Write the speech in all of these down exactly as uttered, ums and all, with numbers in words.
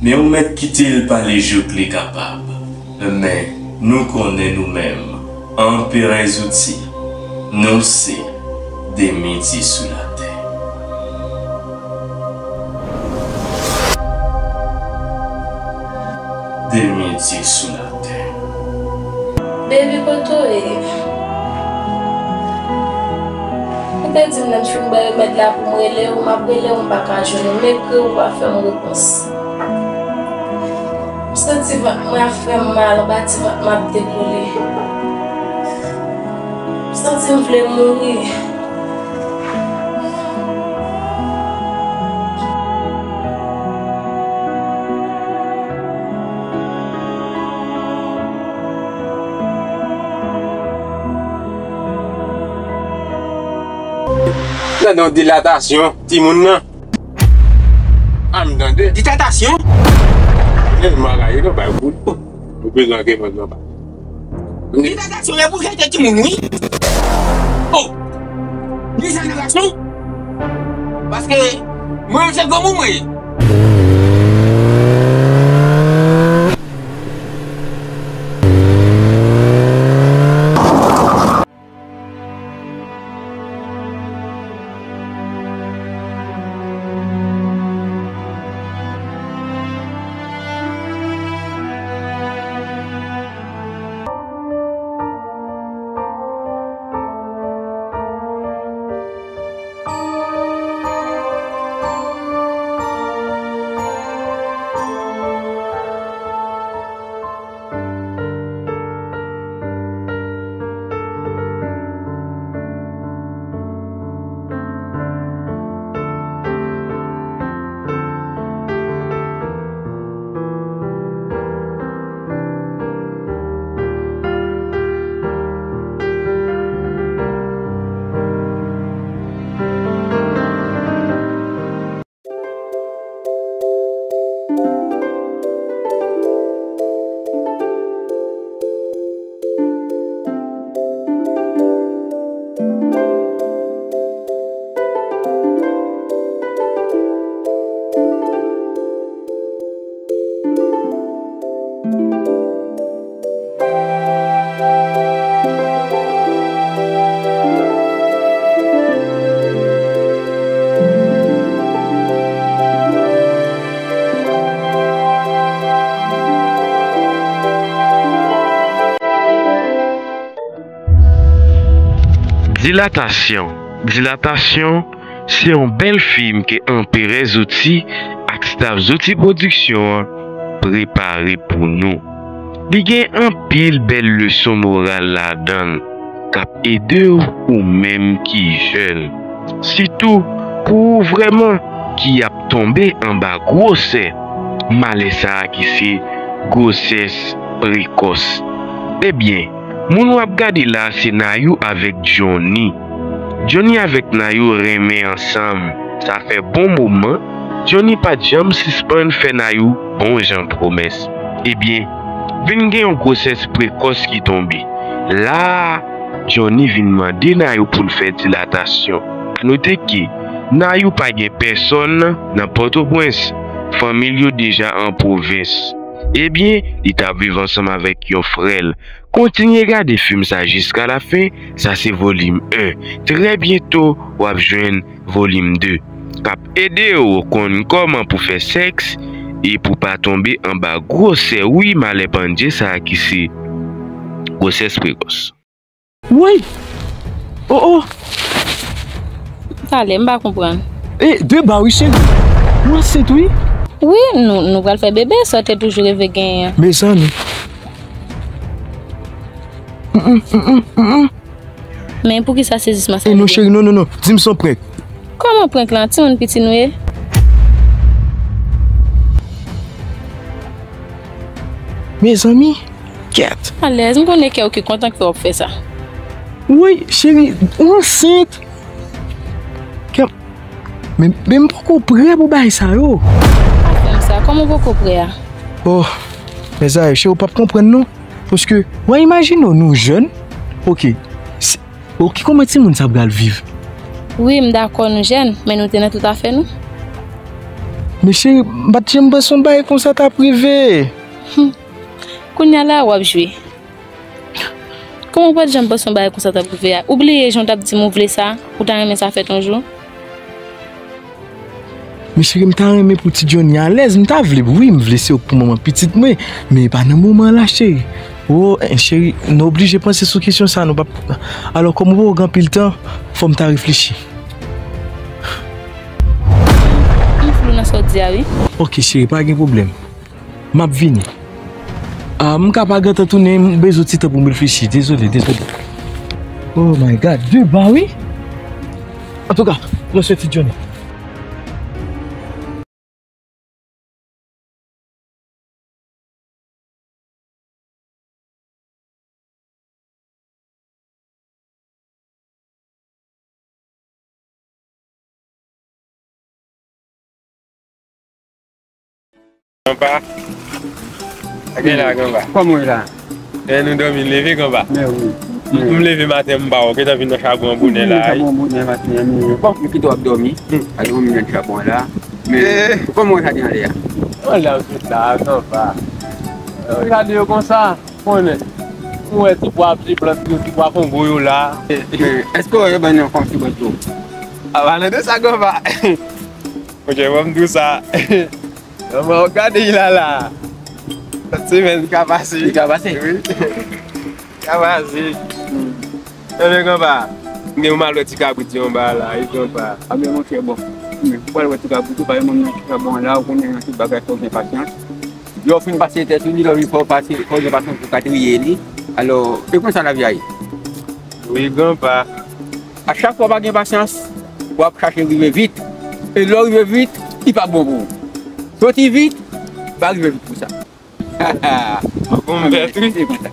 Men ou mèt kite l pale jouk li kapab. Men nou konnen nou menm, Anperè Zouti, nou se de midye sou latè. De midye sou latè. Baby, kote w ye? Ou te di m lè m fin bwè remèd la pou m rele w, m ap rele w, m pa ka jwenn ou. M ekri w, ou pa fè m repons. M santi vant mwen ap fè m mal, anba ti vant mwen ap dekoule. M santi m vle mouri. Tande yon dilatasyon, timoun nan. A m tande. Dilatasyon? Tèlman rayi nou bay kout. Nou bezwen ke moun nan pa. Dilatasyon e pou jete timoun, wi. Oh! Dijenerasyon? Paske mwen se granmoun mwen ye. Dilatasyon. Dilatasyon se yon bèl fim ke Anperè Zouti ak staf Zouti Pwodiksyon an prepare pou nou. Li gen anpil bèl leson moral ladan l k ap ede w, ou menm ki jèn. Sitou pou ou vrèman ki ap tonbe anba gwosè malè sa a ki se gwosès prekòs. Ebyen, moun w ap gade la a se Nayou avèk Johnny. Johnny avèk Nayou renmen ansanm. Sa fè bon moman, Johnny pa t janm sispann fè Nayou bon jan pwomès. Ebyen, vin gen yon gwosès prekòs ki tonbe. La a, Johnny vin mande Nayou pou l fè dilatasyon. A note ke Nayou pa gen pèsonn nan Pòtoprens. Fanmi l yo deja an pwovens. Ebyen, li t ap viv ansanm avèk yon frè l. Kontinye gade fim sa jiska lafen, sa se volim en. Trè byento, w ap jwenn volim de k ap ede w konn kòman pou fè sèks e pou pa tonbe anba gwosè, wi, malè pandje sa a ki se gwosès prekòs. Woy! Oh, oh! Talè, m pa konprann. E, de ba wi, cheri. Ou ansent, wi. Wi, nou, nou pral fè bebe, sa w te toujou reve genyen an. Mezanmi. Mm, mm, mm, mm, mm, mm. Men poukisa sezisman sa? E non, cheri, non, non, non. Di m se yon prank. Kòman prank lan? Timoun piti nou ye? Mezanmi, kèt. Alèz, m konnen kè w ki kontan ke w ap fè sa. Woy, cheri, ou ansent. Kè m, men, men m poko prè pou bagay sa yo. Pa fè m sa, kòman w poko prè a? Oh, mezanmi, cheri, ou p ap konprann non. Paske, w a imajine w, nou jèn. Ok. Si, ok, kòman timoun sa pral viv? Wi, m dakò, nou jèn, men nou te nan tout afè nou. Men cheri, m pa t janm panse yon bagay konsa t ap rive. Kounye a la, w ap jwe. Kòman w pa t janm panse yon bagay konsa t ap rive a? Ou bliye jan w t ap di m ou vle sa, ou ta renmen sa fèt yon jou? Men cheri, m ta renmen pou ti Johnny alèz, m ta vle, wi, m vle se ou k pou manman pitit mwen, men e pa nan moman an la, cheri. O, eh, cheri, nou oblije panse sou kesyon sa, nou p ap, alò, kòm ou poko gen anpil tan, fò m ta reflechi. M flou nan sa w di a, wi. Ok, cheri, pa gen pwoblèm. M ap vini. Ah, m ka pa gentan tounen, m bezwen ti tan pou m reflechi. Dezole, dezole. Oh my God, deba, wi. Antouka, mwen swete Johnny. Granpa. Gade la, granpa. Kòman w ye la? E nou dòmi, n leve, granpa. Men wi. M, m leve maten, m pa wè w gentan vin nan chabon an bonè la, wi. Chabon bonè maten an, men bon, m kite w ap dòmi. Alò, m nan chabon an la. Men, kòman w ye jaden an lè a? An lè a, tout la, granpa. Gade yo konsa. Konnen, ou wè ti pwa, ti plant yo, ti pwa kongo yo la. Men, èske w wè yo ban nou kòm ti bòt yo? A, pa nan de sa, granpa. Ok, ban m di w sa. Granpa, w gade y la la. Sèt semèn ka pase. Li ka pase? Wi. Ka pase. Ebyen, granpa, m gen pou m al wè ti kabrit yo anba la, wi, granpa. A, men, monchè, bon. Ou pral wè ti kabrit yo, paske mwen menm, ti kabrit la, ou konnen, tout bagay fò gen pasyans. Lè w fin pase tèt ou, lè w fin fò pase, fò gen pasyans pou w ka triye li. Alò, e konsa lavi a ye. Wi, granpa. A chak fwa w pa gen pasyans, w ap chache rive vit. E lè w rive vit, li pa bon pou ou. Soti vit, pa rive vit pou sa. Bon, m vèt, wi. Se konsa.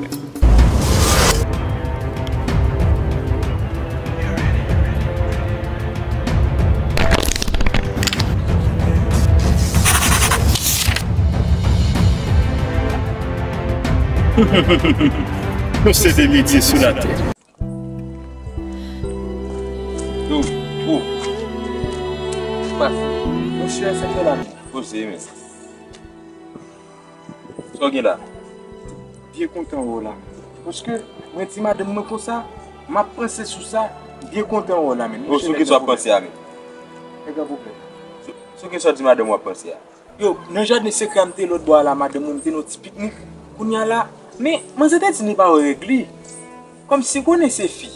Nou se de lidye sou latè. Yo, oh. Monchè, se fè la. Poze, men. Sa w gen la? Byen kontan wè w la. Paske mwen di madanm mwen konsa, m ap panse sou sa, byen kontan wè w la, men. Oh, sou ki sa w ap panse a, men? Nèg an pwoblèm. Sou, sou ki sa w di madanm w ap panse a? Yo, nan jaden sekrè a m te lòt bò a la, madanm mwen, m te nan yon ti piknik. Kounye a la, men, manzè te di li pa wè règ li. Kòmsi konnen se fi.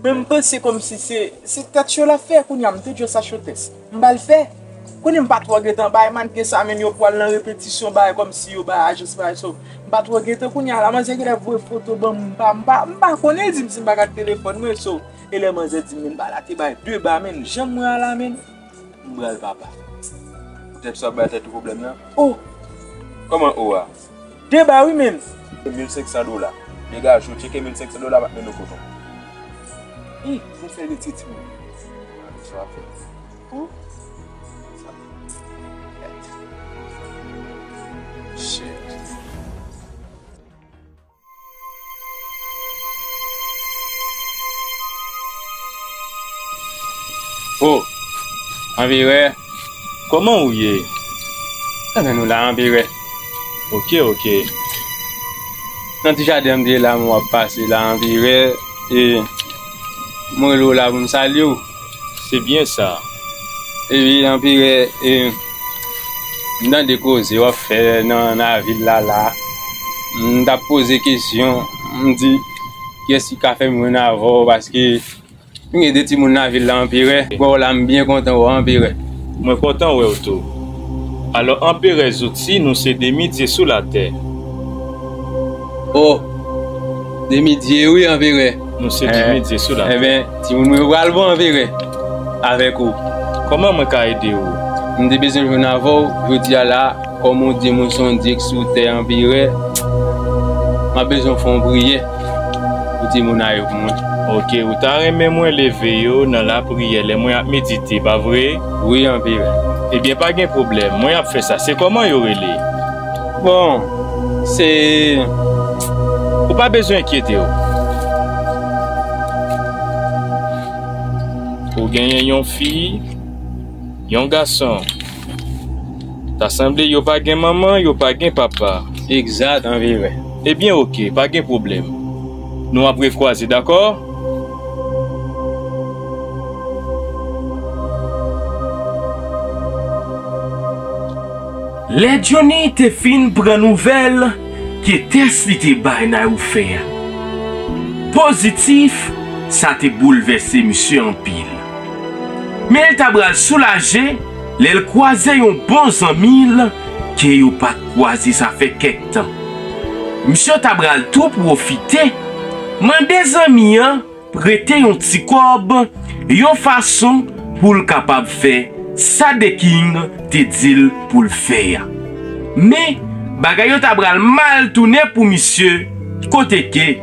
Men m panse kòmsi se, se tèt cho l ap fè, kounye a m te djòs achotès. M ba l fè. Konnen m pa twò gentan bay, malgre sa, men yo pral nan repetisyon, bay kòmsi yo bay ajans, bay so. M pa twò gentan, kounye a la, manzè genlè voye foto ban m, m pa, m pa, m pa konnen, li di m si m pa gad telefòn mwen, so. E lè manzè di m, men m ba la te bay de ba, men jan m wè a la, men. M pral papa. Poutèt sa w ap bay tèt ou pwoblèm nan? Oh! Kòman oh a? De ba wi, men. Mil senk san dola. Degaje w, tcheke mil senk san dola, m ap mennen w kote w. Ih, nou fè rete timoun. Sa w ap fè? Oh! Sa. Shit. Oh, Anperè, kòman ou ye? Ebyen, nou la, Anperè. Oke, oke. Nan ti jaden an m te ye la, m wè w ap pase la, Anperè. E mwen rele w la pou m salye w. Se byen sa. Epi, Anperè, e, m tande koze w ap fè nan, nan lavil la, la. M t ap poze kesyon, m di, kiyès ki ka fè m jwenn avè w, paske m gen de timoun lavil la, Anperè. Bon, la, m byen kontan wè w, Anperè. Mwen kontan wè w tou. Alò, Anperè Zouti, nou se demi dye sou latè. Oh, demi dye wi, Anperè. Nou se demi dye sou latè. Enben, timoun mwen yo pral bon, Anperè. Avèk ou. Kòman mwen ka ede w? M te bezwen jwenn avè w jodi a la, kòm ou di m ou se yon dye k sou tè, Anperè. M ap bezwen w fè yon priyè pou timoun a yo pou mwen. Oke, ou ta renmen mwen leve yo nan lapriyè lè mwen ap medite, pa vre? Wi, Anperè. Ebyen, pa gen pwoblèm, mwen ap fè sa. Se kòman yo rele? Bon, se, ou pa bezwen enkyete w. Ou genyen yon fi, yon gason. Ta sanble yo pa gen manman, yo pa gen papa. Egzat, anvi vre. Ebyen, oke, pa gen pwoblèm. Nou ap rekwaze, dakò? Lè Johnny te fin pran nouvèl ke tès li te bay Nayou fè a pozitif, sa te boulvèse misye anpil. Men l ta pral soulaje lè l kwaze yon bon zanmi l ke yo pa t kwaze sa fè kèk tan. Misye ta pral tou pwofite mande zanmi an prete yon ti kòb, yon fason pou l kapab fè sa The King te di l pou l fè a. Men, bagay yo ta pral mal tounen pou misye, kote ke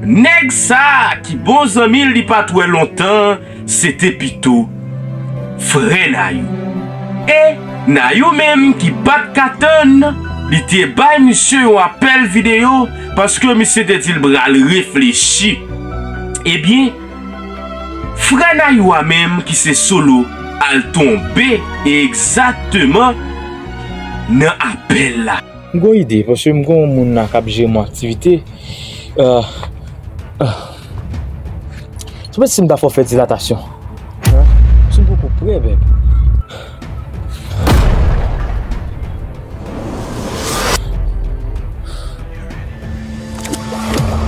nèg sa a ki bon zanmi l li pa t wè lontan, se te pito frè Nayou. E Nayou menm ki pa t ka tann, li te bay misye yon apèl videyo paske misye te di l pral reflechi. Ebyen, frè Nayou a menm ki se Solo al tonbe egzakteman nan apèl la. M gon ide, paske m gon moun la k ap jere mon aktivite. Ah, ah. Sou mèt si m ta fè w fè dilatasyon. Hein? Si m poko prè, bèb.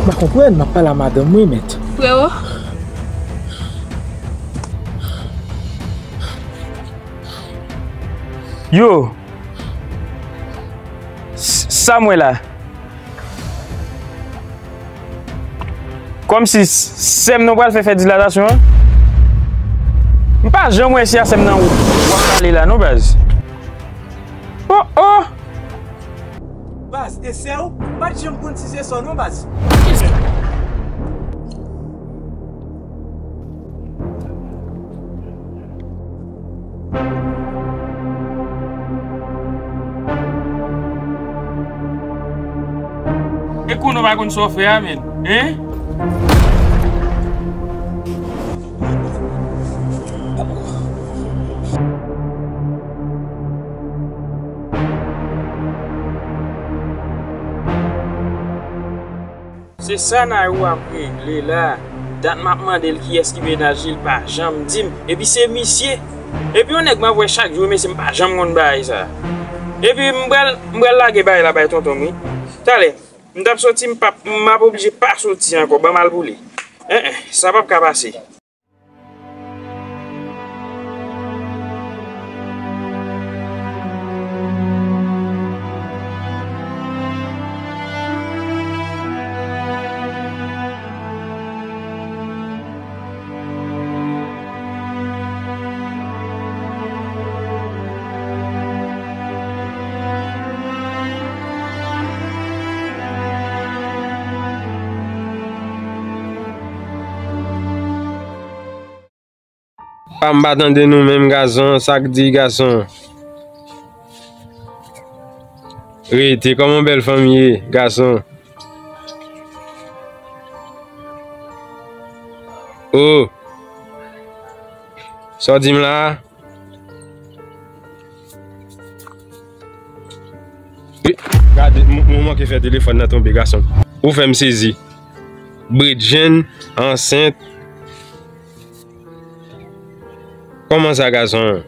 M pa konprann, m ap pale a madanm mwen, mèt. Frewo? Yo! S-, sa m wè la? Kòmsi s-, sè m nan pral fè, fè dilatasyon an? M pa janm wè si a sè m nan w ap pale la non, baz. Oh, oh! Baz, e sè w? M pa t janm konn si se sa w non, baz. E konnen w pa konn sa w fè a, menn, hein? Se sa Nayou ap regle la. Dat m ap mande l kiyès ki mennaj li, l pa janm di m. Epi se misye. Epi yon nèg m ap wè chak jou, mesye, m pa janm konn bagay sa. Epi m pral, m pral lage bagay la bay tonton m, wi. Talè, m t ap soti, m p ap, m ap oblije pa soti ankò, ban m al pou li. En, en, sa p ap ka pase. A, m pa tande nou menm, gason, sa k di, gason? Rete, kòman bèl fanm ye, gason? Oh! Sa w di m la a? Gade, m, m manke fè telefòn nan tonbe, gason. Ou fè m sezi. Bredjenn ansent. Kòman sa, gason?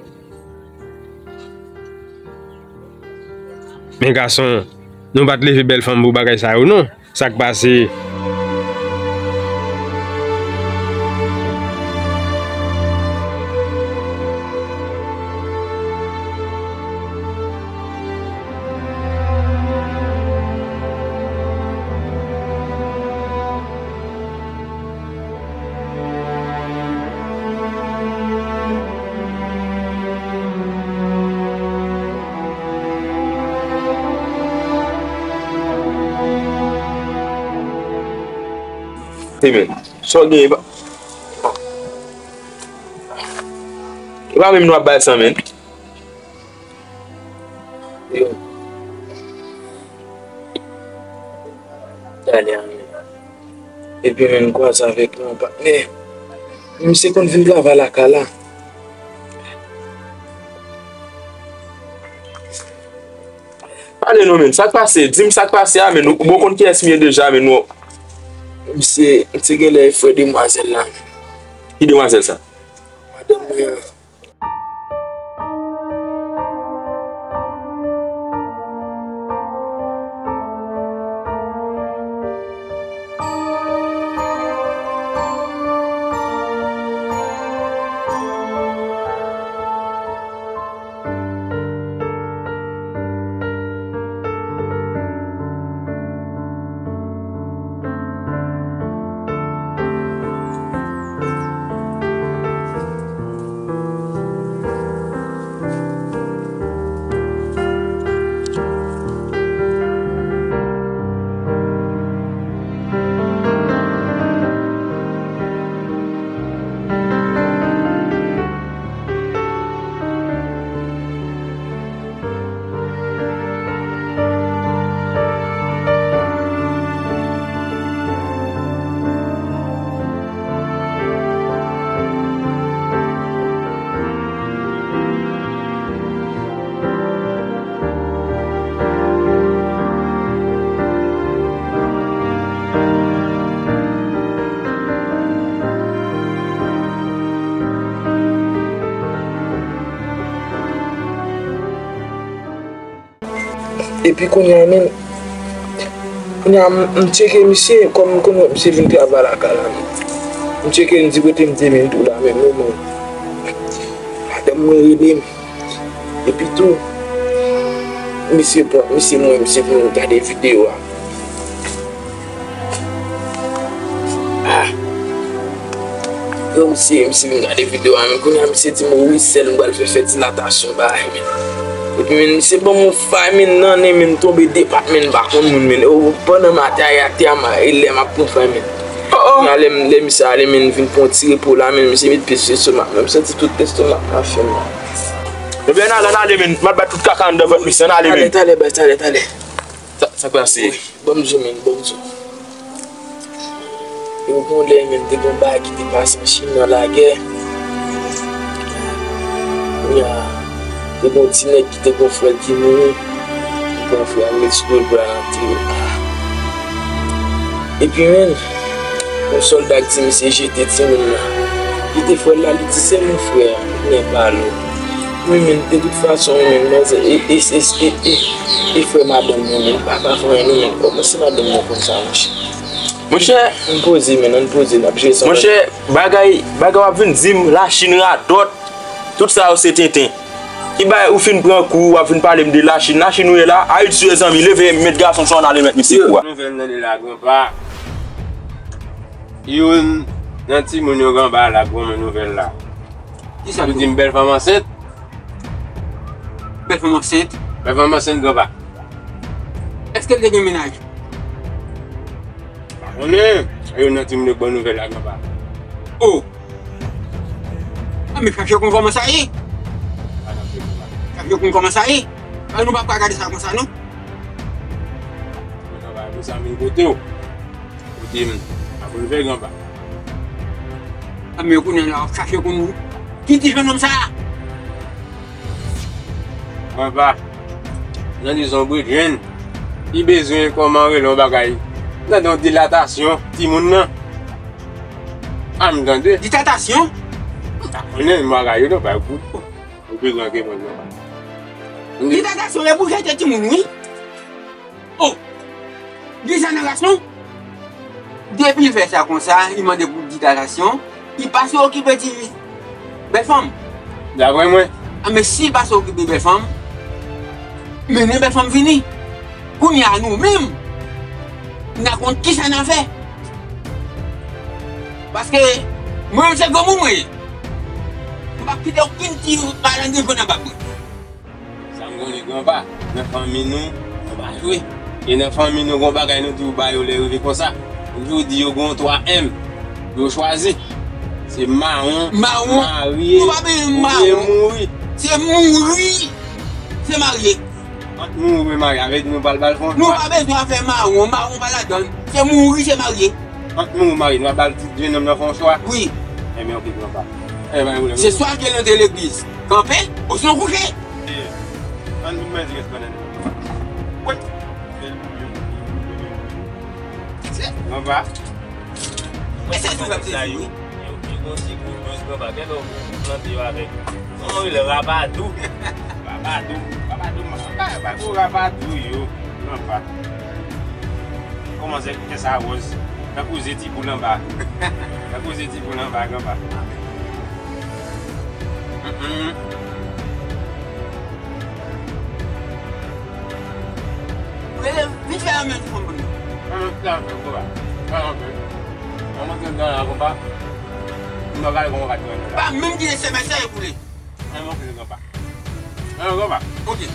Men gason, nou pa t leve bèl fanm pou bagay sa yo, non. Sa k pase? Hey man, sa w genyen? E pa, e pa menm nou ap bay san, man. Yo. Talè anyen. Epi menm kwaze avèk yon patnè. Misye konn vin travay lakay la. Ale non, men, sa k pase? Di m sa k pase a, men. Ou, ou konn kiyès m ye deja, men, non. Misye, misye genlè e frè demwazèl la. Ki demwazèl sa? Madanm mwen an. Epi kounye a menm, kounye a m, m tcheke misye, kòm m konn wè misye vin travay lakay la menm. M tcheke, m di kote m te menm tou la menm, non, non. Madanm mwen rele m. Epi tou, misye pran, misye mwen, misye vin gade videyo a. Ah. Yo, misye, misye vin gade videyo a, men kounye a misye di m, wi, sèl m pral fè, fè dilatasyon bagay, men. Epi, men, misye ban m yon fay, men, nan nen, men, tonbe de pat, men, m pa konn moun, men. O, pandan m atè a, atè a, m, e lè m ap pran fay, men. Oh, oh. Kounye a, lè m, lè misye ale, men, vin pran ti repo la, men, misye met pye sou lestomak mwen. M santi tout lestomak mwen ap fè m mal. Ebyen, ann ale, ann ale, men. M al bat tout kaka anndan vant misye, ann ale, men. Talè, talè, baz, talè, talè. Sa, sa k pase? Wi, ban m di w, men, ban m di w. Yo, gon lè, men, te gon bagay ki te pase an Chin nan lagè. Kounye a, te gon ti nèg ki te gon frè l ki mouri. Li pran frè a, l met sou do l pou l al antere. Epi, men, yon sòlda k di misye jete timoun nan. Jete frè l la, li di, "Se mon frè, men pa l." Wi, men, de tout fason, wi, men, manzè, e, e, e, e, e, e frè madanm mwen, men, papa frè nou, men, kòman se madanm mwen konn sa, monchè? Monchè. Ann poze, men, ann poze, n ap jere sa. Monchè, bagay, bagay w ap vin di m, Lachin radòt, tout sa yo se tenten. Ki bagay ou fin pran kou, w ap vin pale m de Lachin, Lachin ou ye la, Ayiti, mezanmi, leve, met gason sa, ann ale met misye kou a. Nouvèl nan de la, granpa. Youn nan timoun yo anba la, granmoun nouvèl la. Kisa? Li di m bèl fanm ansent. Bèl fanm ansent? Bèl fanm ansent, granpa. Èske l te gen mennaj? Pa konnen. Youn nan timoun yo k ban nouvèl la, granpa. O! A, men chache konn kòman sa ye. Chache konn kòman sa ye. A, nou p ap ka gade sa konsa, non. Granpa, pou sa vin kote w. Ou di m, ap leve, granpa. A, men kounye a la, w ap chache konn ki ti jennonm sa a. Granpa, nan dizon bredrenn, li bezwen kòman rele yon bagay. Nan yon dilatasyon, timoun nan. A, m tande. Dilatasyon? M pa konnen bagay yo, non, bay kout. Ou bezwen ke moun nan. Dilatasyon, e pou jete timoun, wi. O! Li sa nan ras nou? Depi l fè sa konsa, li mande pou dilatasyon, li pa sou okipe ti bèl fanm. Daprè mwen. A, men si l pa sou okipe bèl fanm, mennen bèl fanm vini. Kounye a nou menm, n a konn kisa n a fè. Paske mwen menm se granmoun mwen ye. M p ap kite okenn ti malandren pran nan bab mwen. Sa m konnen, granpa, nan fanmi nou, nou pa jwe. E nan fanmi nou, gon bagay nou toujou ba yo lè rive konsa. Nou toujou di yo gon twa M. Yo chwazi. Se mawon, mawon, marye, nou pa bezwen oubyen mawon. Mouri. Se mouri, se marye. Ant mouri oubyen marye, avè di nou pral ba l fon. Nou pa bezwen afè mawon, mawon pa ladan l. Se mouri, se marye. Ant mouri, marye, nou ap ba l ti jennonm nan fè yon chwa. Wi. Ebyen, oke, granpa. Ebyen, pa gen pwoblèm. Se swa ke l antre legliz, kanpe, osnon kouche. Ann vin manje rès pandan nou. Granpa. Mwen se tou la, yo, yo gon ti gwo dous granpa. Gade w plante yo avèk. Kòman yo rele? Rabadou. Rabadou. Rabadou, man. Ba, ba gwo rabadou yo. Granpa. Kòman se kè sa wòz? Tankou ze ti poul anba. Tankou ze ti poul anba, granpa. Mm-mm. Rele, vin fè yon menm fon pou nou. An, sa fè konpa. Sa fè. An, mwen te nan la konpa. Mwen pa gade konpa ka di la. Pa menm ki de semèn sa e koule. An, mwen koule konpa. An, konpa. Ok.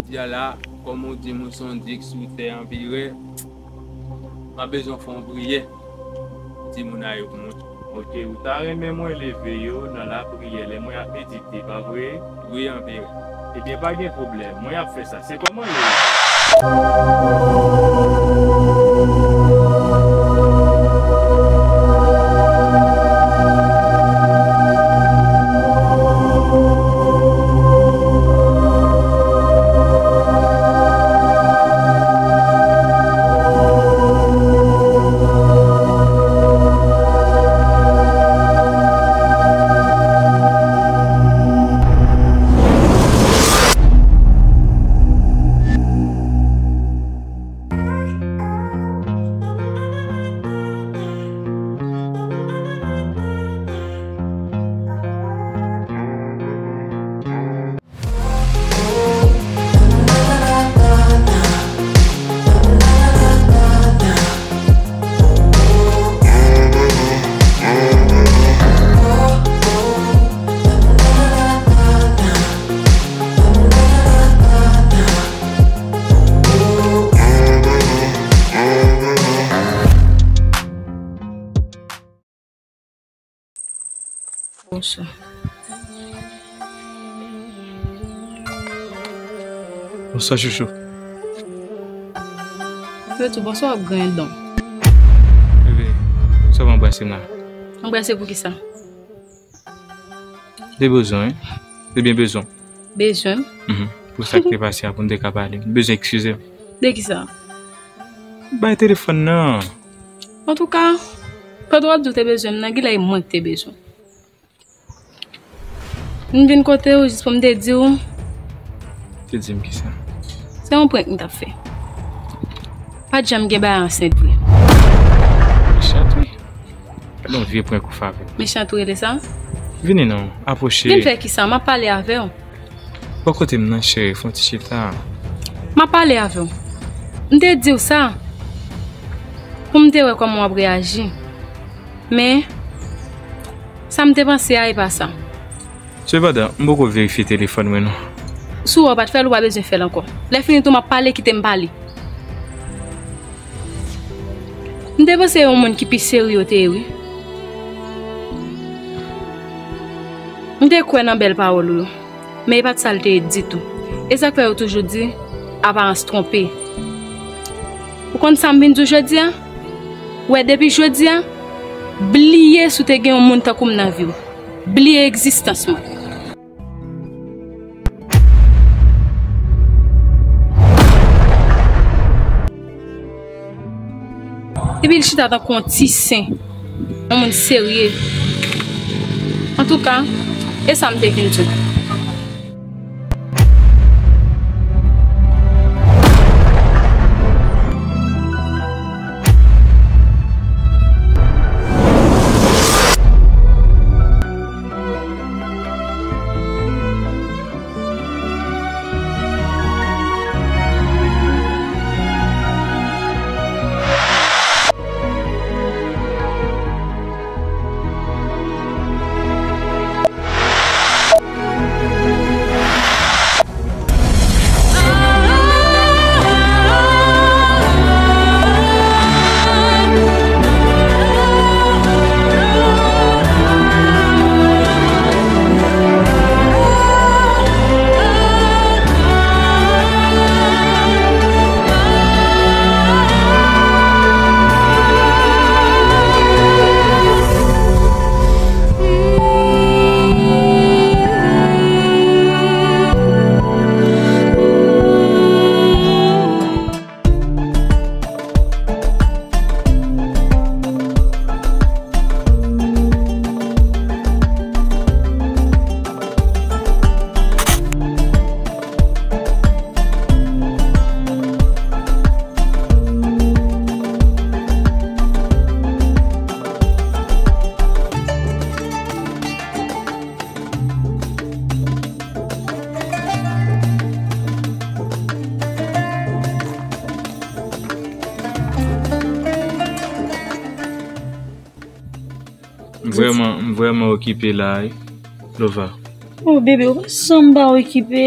Jodi a la, kòm ou di m ou se yon dik sou tè anpil, m ap bezwen fè yon priyè. Di moun a yo pou mwen. Ok, ou ta renmen mwen leve yo nan lapriyè lè mwen ap medite, pa vre? Wi, anpil. Ebyen, pa gen pwoblèm. Mwen ap fè sa. Se kòman yo ye? Bonswa. Bonswa, chouchou. Yo tou, bonswa, w ap griyen dan w. Bebe, sa w anbrase m la? Anbrase pou ki sa? Te bezwen, wi. Te byen bezwen. Bezwen m? Mhm. Pou sa k te pase a, pou n te ka pale. M bezwen eskize m. De ki sa? Bay telefòn nan. Antouka, pandan w ap di w te bezwen m nan, genlè e mwen ki te bezwen w. M vin kote w jis pou m te di w. Te di m ki sa? Se yon prank m t ap fè. Pa t janm gen bagay ansent vre. Mechan tou. Gade yon vye prank ou fè avè m. Mechan tou rele sa? Vini non, apwoche. Vin fè ki sa? M ap pale avè w. Bò kote m nan, cheri, fè yon ti chita. M ap pale avè w. M te di w sa pou m te wè kòman w ap reyaji. Men, sa m te panse a, e pa sa. Sepandan, m poko verifye telefòn mwen non. Si w wè w pa t fè l, ou pa bezwen fè l ankò. Lè fini tou, m ap pale, kite m pale. M te panse yon moun ki pi serye w te ye, wi. M te kwè nan bèl pawòl ou yo, men e pa t sa l te ye ditou. E sa k fè yo toujou di, aparans twonpe. Ou konn sa m vin di w jodi a? Ou wè, depi jodi a, bliye si w te gen yon moun tankou m nan vi w. Bliye egzistans mwen. Epi l chita tankou yon ti sen. Yon moun serye. Antouka, e sa m te vin di w. M vrèman, m vrèman okipe la wi, Lova. Oh bebe, ou pa janm pa okipe.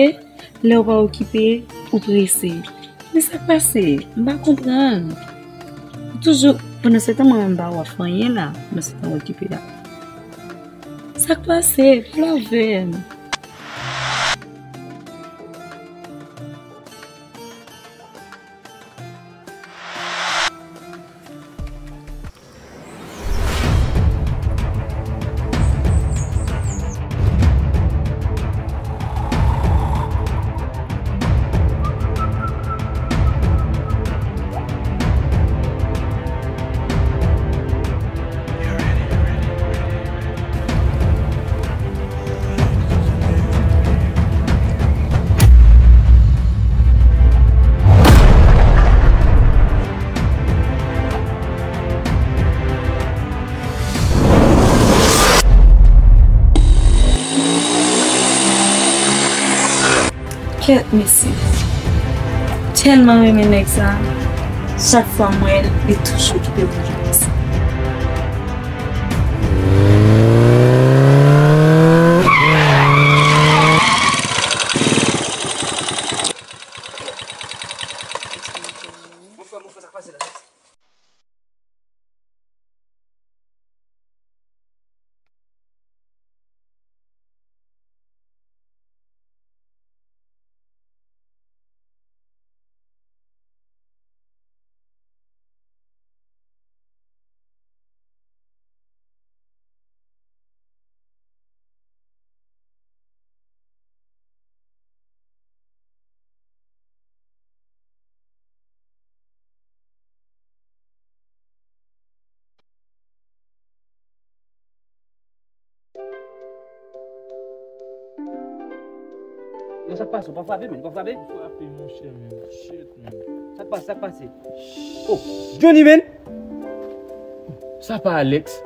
Lè w pa okipe, ou prese. Men sa k pase? M pa konprann. Ou toujou, pandan se tan mwen menm m pa wè w ap fè anyen la, pandan se tan w okipe la. Sa k pase? Pale avè m. Kèt mesye. Tèlman renmen nèg sa. Chak fwa m wè l, li toujou kite m nan plas. Yo, sa k pase? Ou pa frape, men? Ou pa frape? Ou frape, monchè, men. Shit, men. Sa k pase? Sa k pase? Oh, Johnny, men! Sa pa Alex.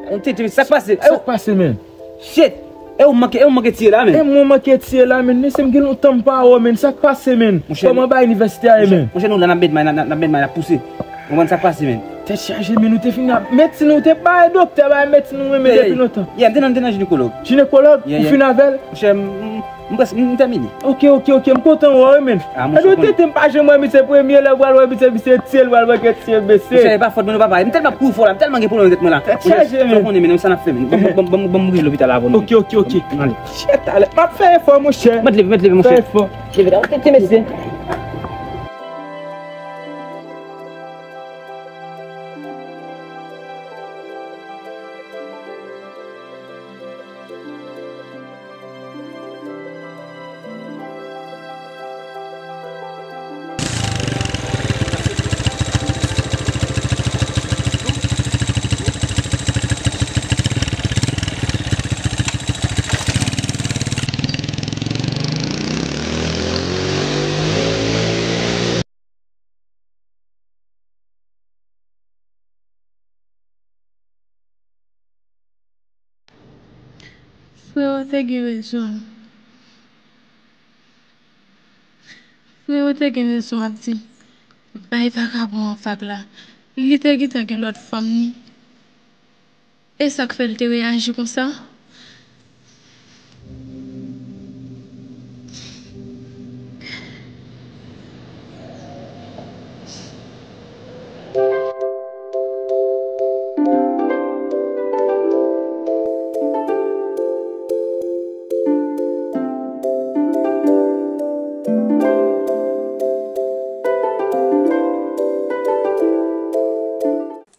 Yon tete, sa k pase? Sa k pase, men? Shit! E ou manke, e ou manke tiye la, men? E mwen manke tiye la, men. Men se m gen lontan m pa wè w, men. Sa k pase, men? Monchè, kòman bagay inivèsite a ye, men? Monchè, nou la, n ap met may, n ap, n ap met may, n ap pouse. Ou konprann sa k pase, men? Tèt chaje, men. Nou te fin ap medsin, ou te bay doktè, bay medsin, ou renmen depi lontan. Yeah, m te nan, m te nan jinekològ. Jinekològ? Yeah, yeah. Ou fin avè l? Monchè, m, m, m prèske, m tèmine. Ok, ok, ok, m kontan wè w, men. Ah, monchè, ou konnen. Tete, m pa janm wè misye, premye lè m pral wè misye, misye tiye l, pral manke tiye mesye. Monchè, e pa fòt mwen non, papa. M tèlman ap kouri fò la, m tèlman gen pwoblèm nan tèt mwen la. Tèt chaje, men. Ou konnen, men, sa n ap fè, men. Ban m, ban m, ban m, ban m rive lopital avè w, non. Ok, ok, ok. Ann ale. Shit, ale. M ap fè efò, monchè. Mèt leve, mèt leve, monchè. Fè efò. Leve la, tete, mesye. Frero te gen rezon. Frero te gen rezon ap di, bay vakabon an vag la. Li te gentan gen lòt fanm ni. E sa k fè l te reyaji konsa?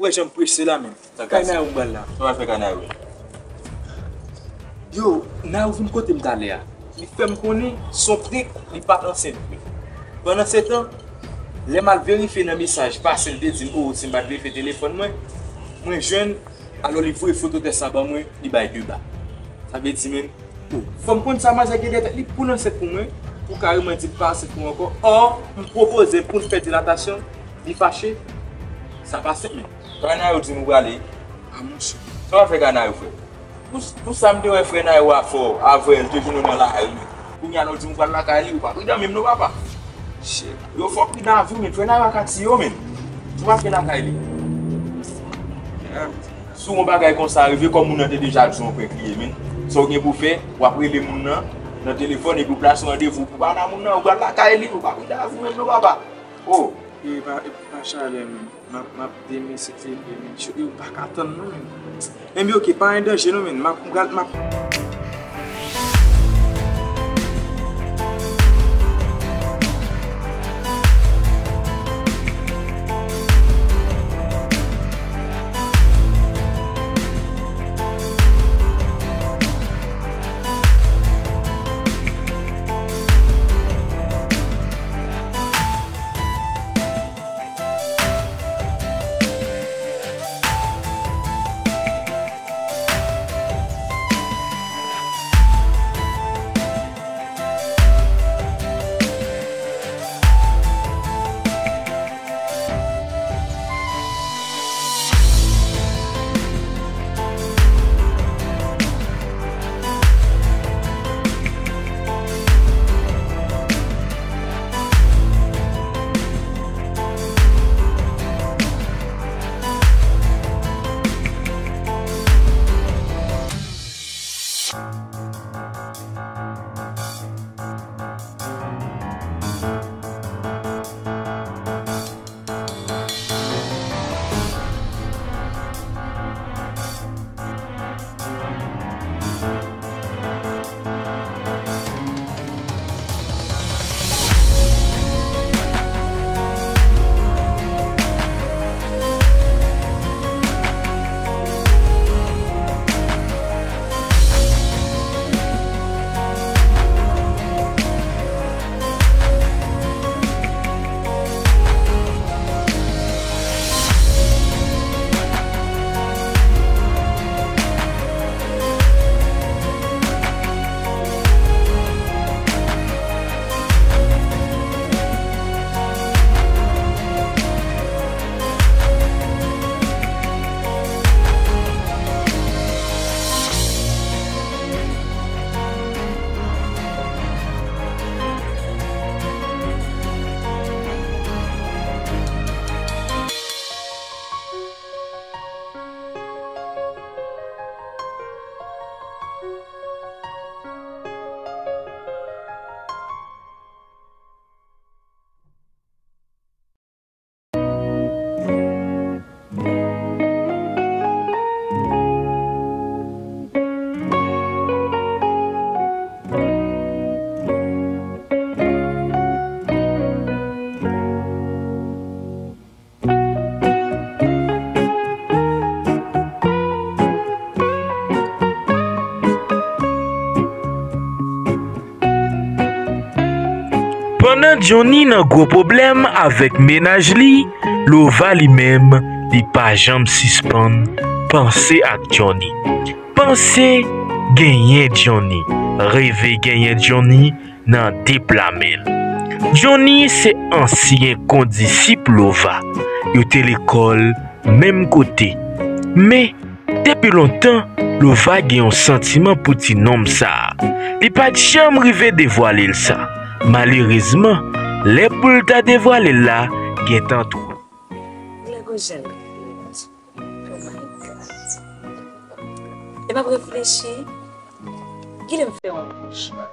Ou wè jan m prese la menm. Kay Nayou m pral la. Sa w al fè kay Nayou? Yo, Nayou vin kote m talè a. Li fè m konnen se yon prank, li pa t ansent vre. Pandansetan, lè m al verifye nan mesaj pase l te di m, o, si m pa t verifye telefòn mwen, mwen jwenn, alò li voye foto tès la ban mwen, li bay de ba. Sa vle di, menm, o, fò m konn sa manzè gen dèyè tèt li pou l ansent pou mwen, pou kareman di l pa ansent pou mwen ankò. Ò, m pwopoze pou n fè dilatasyon, li fache. Sa pa senp, menm. Kay Nayou di m ou prale. A, monchè. Sa w al fè kay Nayou, frè? Pou, pou sa m te wè frè Nayou a fè w, avè l te jwenn ou nan lari. Kounye a nou di m ou pral lakay li, ou pa pridan menm non, papa. Shit. Yo fò pridan avè w, men frè Nayou a ka tiye w, men. Ou pa fè lakay li. Si yon bagay konsa rive, kòm moun nan te deja di w yon prank li ye, men. Sa w gen pou fè, w ap rele moun nan, nan telefòn, epi w plase randevou pou w pale a moun nan, ou pral lakay li, ou pa pridan avè w menm non, papa. O. E pa, e pa chalè, men. M ap, m ap demisifye vre, men. Yo pa ka tann non, men. Enben, oke, pa gen danje non, men. M ap, m pral, m ap. Pandan Johnny nan gwo pwoblèm avèk mennaj li, Lova li menm, li pa janm sispann panse ak Johnny. Panse genyen Johnny, reve genyen Johnny nan de pla men l. Johnny se ansyen kondisip Lova. Yo te lekòl menm kote. Men, depi lontan, Lova gen yon santiman pou ti nonm sa a. Li pa t janm rive devwale l sa. Malerezman, lè pou l ta devwale l la, gentan twò. Glenn gon jèn. Oh my God. Lè m ap reflechi, kilè m fè yon bon chwa?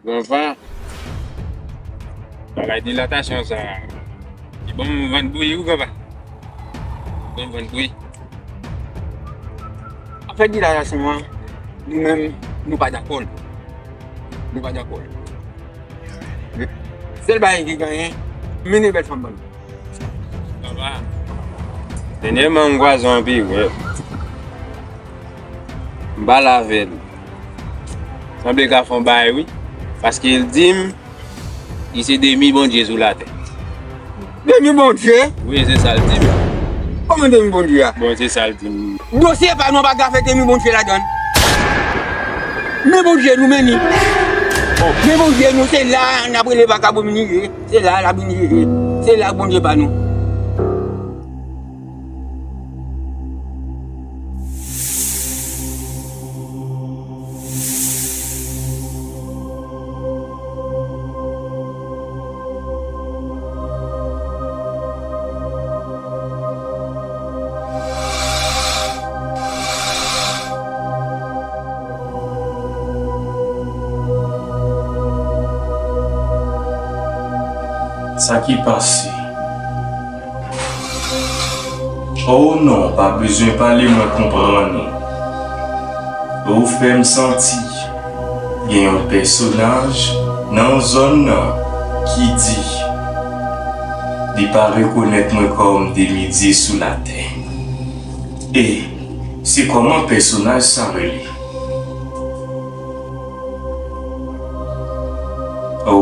Granpa, bagay dilatasyon sa a, li ban m vant bouyi wi, granpa. Li ban m vant bouyi. Afè dilatasyon an, nou menm, nou pa dakò l. Nou pa dakò l. Sèl bagay ki genyen, mennen bèl fanm ban nou. Papa, dènyèman m kwaze yon pigwè. M pale avè l. Sanble l ka fè yon bagay wi. Paske l di m li se demi Bondye sou latè. Demi Bondye? Wi, se sa l di m. Kòman demi Bondye a? Bon, se sa l di m. Dosye pa nou pa ka fè demi Bondye ladan l. Men Bondye nou, men ni. Men Bondye nou, se la n ap rele vakabon vini ye. Se la l ap vini ye. Se la Bondye pa nou. Sa ki pase? O non, pa bezwen pale, mwen konprann ou. Ou fè m santi gen yon pèsonaj nan zòn nan ki di li pa rekonèt mwen kòm demi dye sou latè. E se kòman pèsonaj sa rele?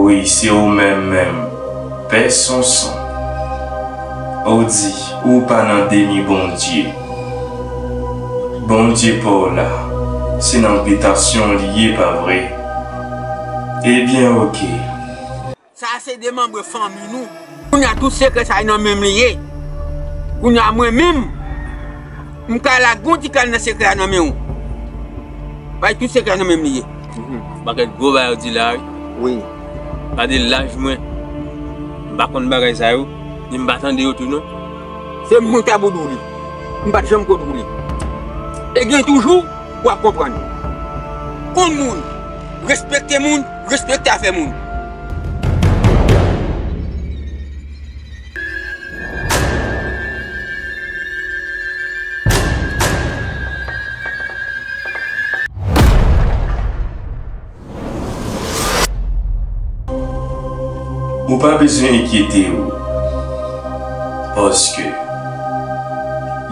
Wi, se ou menm menm, Pè Sonson. Ou di ou pa nan demi Bondye. Bondye pa w la, se nan bitasyon w li ye, pa vre? Ebyen, oke. Sa a se demanbre fanmi nou. Kounye a tout sekrè sa a nan men m li ye. Kounye a mwen menm, m ka lage yon ti kal nan sekrè a nan men w. Bay tout sekrè a nan men m li ye. Mhm. Pakèt gwo bagay ou di la wi. Wi. Gade laj mwen. M pa konn bagay sa yo, ni m pa tande yo tou non. Se mwen k ta pou di w li. M pa t janm ko di w li. E gen toujou, w ap konprann. Konn moun, respekte moun, respekte afè moun. Ou pa bezwen enkyete w, paske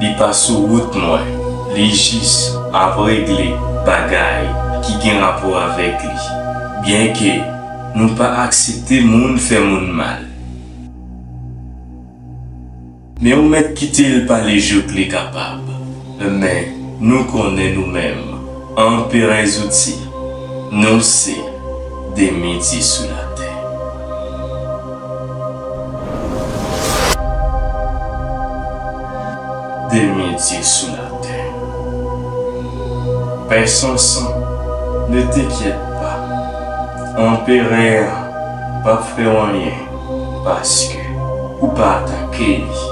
li pa sou wout mwen, li jis ap regle bagay ki gen rapò avèk li, byenke nou pa aksepte moun fè moun mal. Men ou mèt kite l pale jouk li kapab. Men nou konnen nou menm, anperè zouti, nou se demi dye sou latè. Mesye sou latè. Pè Sonson, ne t'inquiète pas. Anperè an p ap fè w anyen, paske ou pa atake li.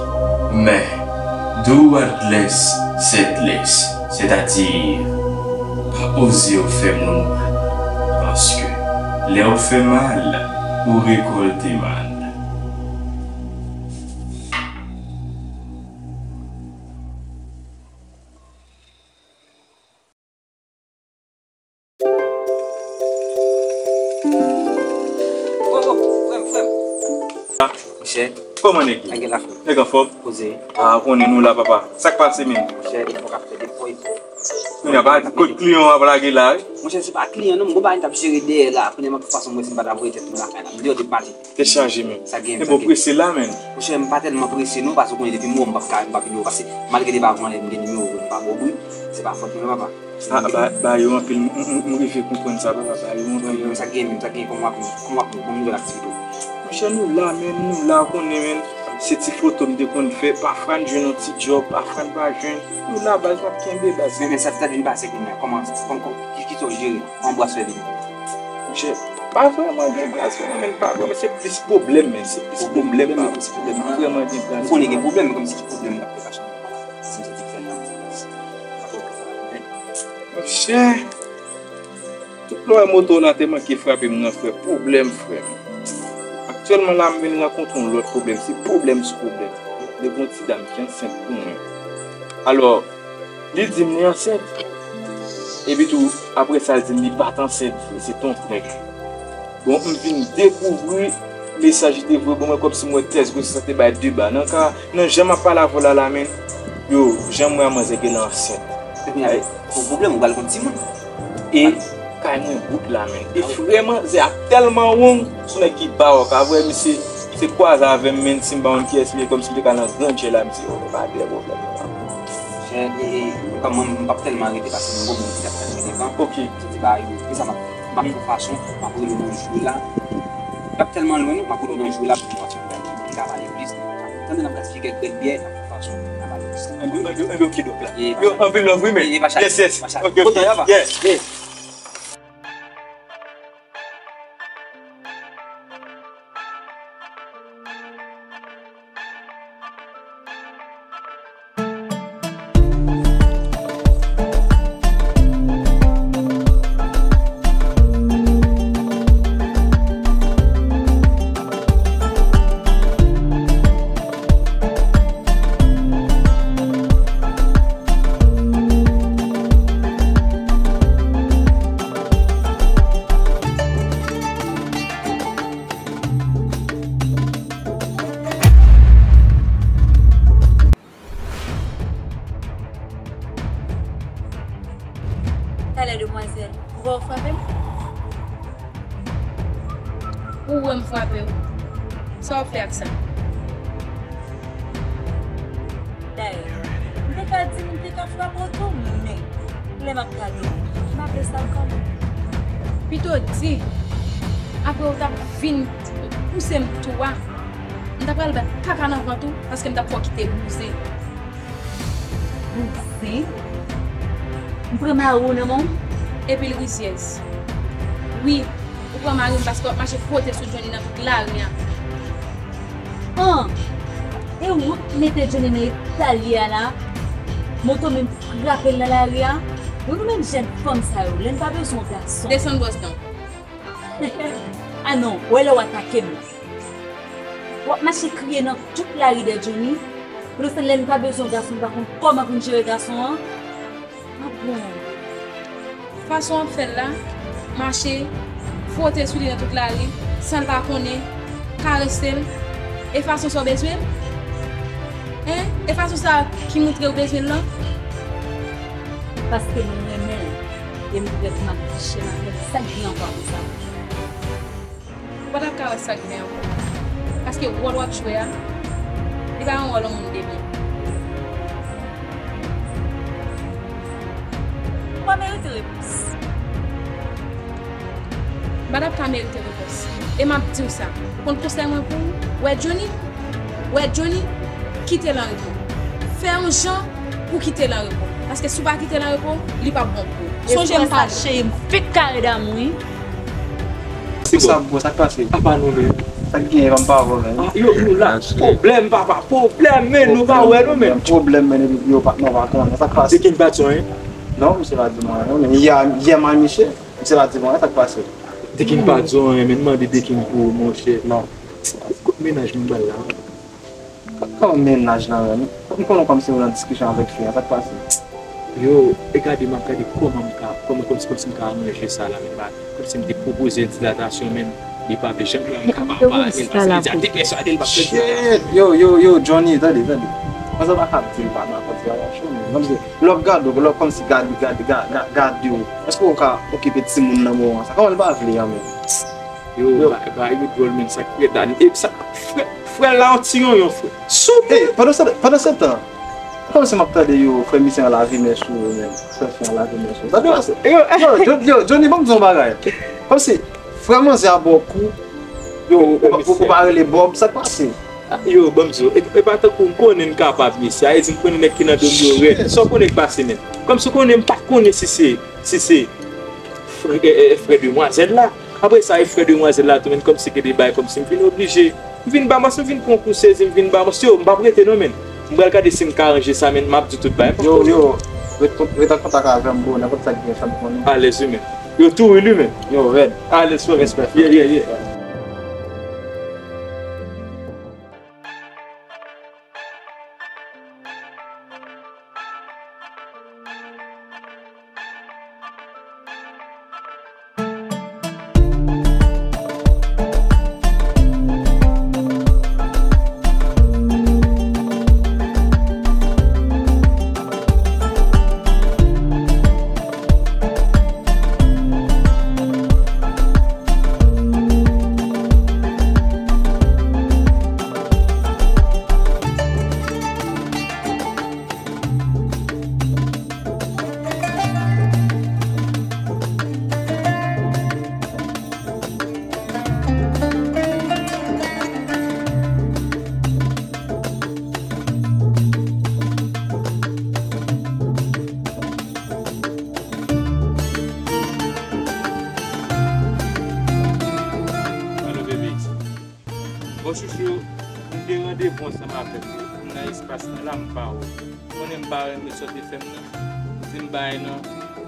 Men, do adlès sèdlès, sètadi, pa oze w fè moun mal, paske lè w fè mal, ou rekòlte mal. Oh, oh, frè m, frè m. Ah, monchè. Kòman nèg yo? Nèg la frè m. Nèg anfòm? Poze. Ah, konnen nou la, papa. Sa k pase, menm? Monchè, efò k ap fè, efò, efò. Kounye a, pa di kot kliyan w ap lage la, wi. Monchè, se pa kliyan, non, m gon bagay m t ap jere dèyè la. Kounye a, m ap fè fason m wè si m pa ta voye tèt mwen lakay la. M deyò depi maten. Te chaje, menm. Sa gen, e sa bon, gen. Prese la, menn. Monchè, m pa tèlman prese non, paske w konnen depi m wè w m p ap ka, m p ap vin wè w, paske malgre depi avan m gen nimewo w, m pa ba w bri, se pa fòt mwen non, papa. Ah, ba, ba yo anpil, m, m, m, m rive konprann sa, papa, ba yo anpil. Sa gen, menm, sa gen, kòman w ap, kòman w ap, bon nouvèl aktivite w? Monchè, nou la, menn, nou la, w konnen, menn, se ti foto m te konn fè, pafwa n jwenn yon ti djòb, pafwa n pa jwenn, nou la, baz, n ap kenbe, baz. Men, men sa, sa vin pase kounye a, kòman, kòman, kòman, ki, ki sa w jere? Anbwasè vini. Monchè, pa vrèman gen braz, vrèman, men pa vrèman, se plis pwoblèm, men se plis pwoblèm, pa vrèman gen braz. M konnen gen pwoblèm, men kòmsi ki pwoblèm k ap fè fason si m santi k fè nan baz. Monchè, tout lè w wè moto w la te manke frape m nan, frè, pwoblèm, frè m. Aktyèlman la, m vin rankontre yon lòt pwoblèm, se pwoblèm sou pwoblèm. Depi yon ti dam ki ansent pou mwen. Alò, li di m li ansent. Epi tou, apre sa, li di m li pa t ansent vre, se t on prank. Bon, m vin dekouvri mesaj li te voye ban mwen, kòmsi m wè tès gwosès te bay de ba. Nan ka, nan jan m ap pale avè w la, la, menn, yo, jan m wè a manzè genlè ansent. Ebyen, ay, gon pwoblèm, ou pral konn timoun. E kay mwen bout la, menn. E vrèman, zè a tèlman wong, sou nèg ki ba w ka vre, misye, se kwaze avè m, menn, si m pa konn kiyès li ye, kòmsi m te ka nan gran djè la, misye, oh, pa de pwoblèm. Chè, e, e, kòm mwen, m p ap tèlman rete paske mwen gon moun ki t ap tann mwen devan. Ok. Se te ba yo, e sa m ap, m ap fè fason, m ap rele w nan jwe la. M p ap tèlman lwen, non, m ap rele w nan jwe la, pou nou kontinye pale plis. Tande n ap gaspiye kèk bèl byè, n ap fè fason, n ap pale plis. Anpil, anpil, anpil, kidonk la. Yo, anpil love, wi, men. Yes, yes. Ok, ok. Yes. Talè, demwazèl, ou wè w frape m? Ou wè m frape w? Sa w ap fè ak sa? Dayè, m te ka di m te ka frape w tou, men lè m ap gade w, m pa vle sa kanmenm. Pito di, apre w t ap vin pouse m tou a, m ta pral bay kaka nan vant ou, paske m t ap fè w kite bouzen. Bouzen? M pran mari w nan men w? Epi l rizyèz. Wi, ou pran mari m paske w ap mache fwote sou Johnny nan tout lari a. An! E ou k mete Johnny nan eta l ye a la? Moto menm frape l nan lari a? Bon, nou menm jèn fanm sa yo, lè n pa bezwen yon gason. Desann bòs dan w. A non, w wè lè w atake m nan. W ap mache kriye nan tout lari dèyè Johnny. Pandan se tan lè n pa bezwen gason, n pa konn kòman pou n jere gason an. A bon. Fason w ap fè l la, mache, fwote sou li nan tout lari, san l pa konnen, karese l, e fason sa w bezwen l? Hen? E fason sa ki montre w bezwen l lan? Paske m renmen l, e m prè pou m ap diche m avè l, sa k gen ankò apre sa? Ou pa t ap ka wè sa k gen ankò. Paske wòl w ap jwe a, li pa yon wòl yon moun de byen. Ou pa merite repons. M pa t ap ka merite repons. E m ap di w sa. Ou konn konsèy mwen pou ou? Wè Johnny? Wè Johnny? Kite l an repo. Fè yon jan Ou kite l an repo. Paske si w pa kite l an repo, li p ap bon pou ou. Sonje m pa cheri, m fèk kare damou, wi. Se sa, bro, sa k pase? Apa nou menm? Sa k genyen, ban m pa wè, men. Ah, yo, nou la. Pwoblèm, papa, pwoblèm, men nou pa wè nou menm. Pwoblèm, men, epi yo pa, nou pa konnen. Sa k pase? Se ki n pa t yon, hein? Non, misye pa di mwen, non, men yè, yè m a misye, misye pa di mwen, sa k pase? Dekin pa di anyen, men mande Dekin pou ou, monchè. Non. Kot mennaj mwen ba l la? Kòman mennaj lan menm? M konnen kòmsi ou nan diskisyon avèk fi a, sa k pase? Yo, e gade, m ap gade kòman m ka, kòman, kòmsi, kòmsi m ka aranje sa la, men ba, kòmsi m te pwopoze l dilatasyon, men li pa vle janm pran, m ka pa pale, paske li di a te pèswade l p ap fè dilatasyon. Shit! Yo, yo, yo, Johnny, tande, tande. Mwen sa pa ka di l pa dakò dilatasyon, men kòmsi lè w ap gade w, lè w kòmsi gade, gade, ga-, ga-, gade w, èske w ka okipe timoun nan moman sa? Kòman l pa vle an menm? Yo, yo, ba, ba, yo dwòl, men sa k ret la. E sa, frè, frè la, yon ti yonyon, frè. Souple! Ey, pandan se, pandan se tan, kòmsi m ap tande yo, frè misye an lave men sou yo, men. Frè fi an lave men sou yo. Sa dwe pase. Yo, yo, yo, Johnny, ban m di yon bagay. Kòmsi, frè manzè a ba w kou, yo, ou, ou, ou pa rele Bob, sa k pase? Ah, yo, ban m di w, e, e pa tankou m konnen n kapab, mesye. A, e di m konnen nèg ki nan do m yo rèd. Sa w konnen k pase, men. Kòmsi w konnen m pa t konnen si se, si se frè, e, e, frè demwazèl la. Apre sa, e frè demwazèl la tou, men, kòmsi gen de bagay, kòmsi m vin oblije. M vin ba mwen, m vin pran kou sezi, m vin ba mwen. Yo, m p ap rete non, men. M pral gade si m ka ranje sa, men, m ap di tout bagay. Yo, yo, ret, ret an kontak avè m, bro, nenpòt sa k gen, fè m konnen. Alèz wi, men. Yo, tou wi, li, men. Yo, rèd. Alèz, frè. Respè, frè. Yeah, yeah, yeah. Alo, bebe. Bon, chouchou, m te randevou ansanm avèk ou. M nan espas lan la, m pa wè w. Ou konnen m pa renmen sa w te fè m nan. Ou di m bay nan.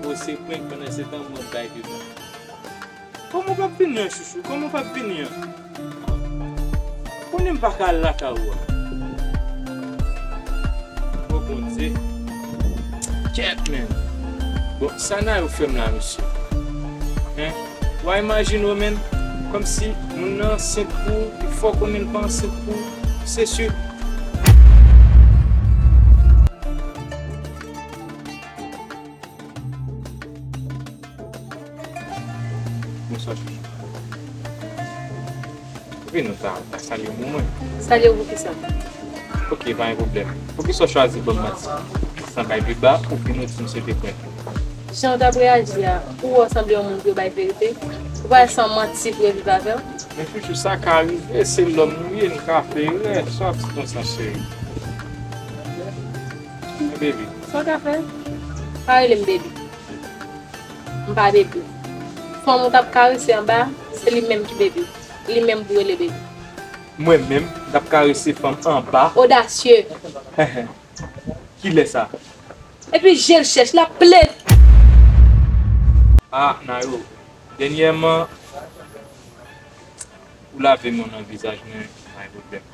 Ou se prank, pandan se tan, m ap bay devan. Kòman w p ap vini an, chouchou? Kòman w p ap vini an? Konnen m pa ka al lakay ou a. O Bondye. Kèt, men. Bon, sa Nayou fè m la, mesye. Hein? W a imajine w, men. Kòmsi moun nan ansent pou ou, li fè w konnen l pa ansent pou ou. Se si. Bonswa, chouchou. Pouki nou ta, ta salye w pou mwen? Salye w pou kisa? Ok, pa gen pwoblèm. Poukisa w chwazi ban m manti? San bay pi ba, oubyen nou di m se te prank? Jan w t ap reyaji a, ou wè w sanble yon moun pou yo bay verite? Ou pa wè se yon manti pou yo viv avè w? Men chouchou, sa ka rive, se lòm nou ye, nou ka fè erè. Sa w ap di konsa, cheri? Men baby. Sa w ka fè? Pa rele m baby. M pa bebe. Fanm ou t ap karese anba, se li menm ki bebe. Li menm pou rele bebe. Mwen menm, m t ap karese fanm anba. Odasye. Kilè sa? Epi je l chèch, l ap plede. Ah, Nayou, dènyèman, ou lave men w nan vizaj mwen, pa gen pwoblèm.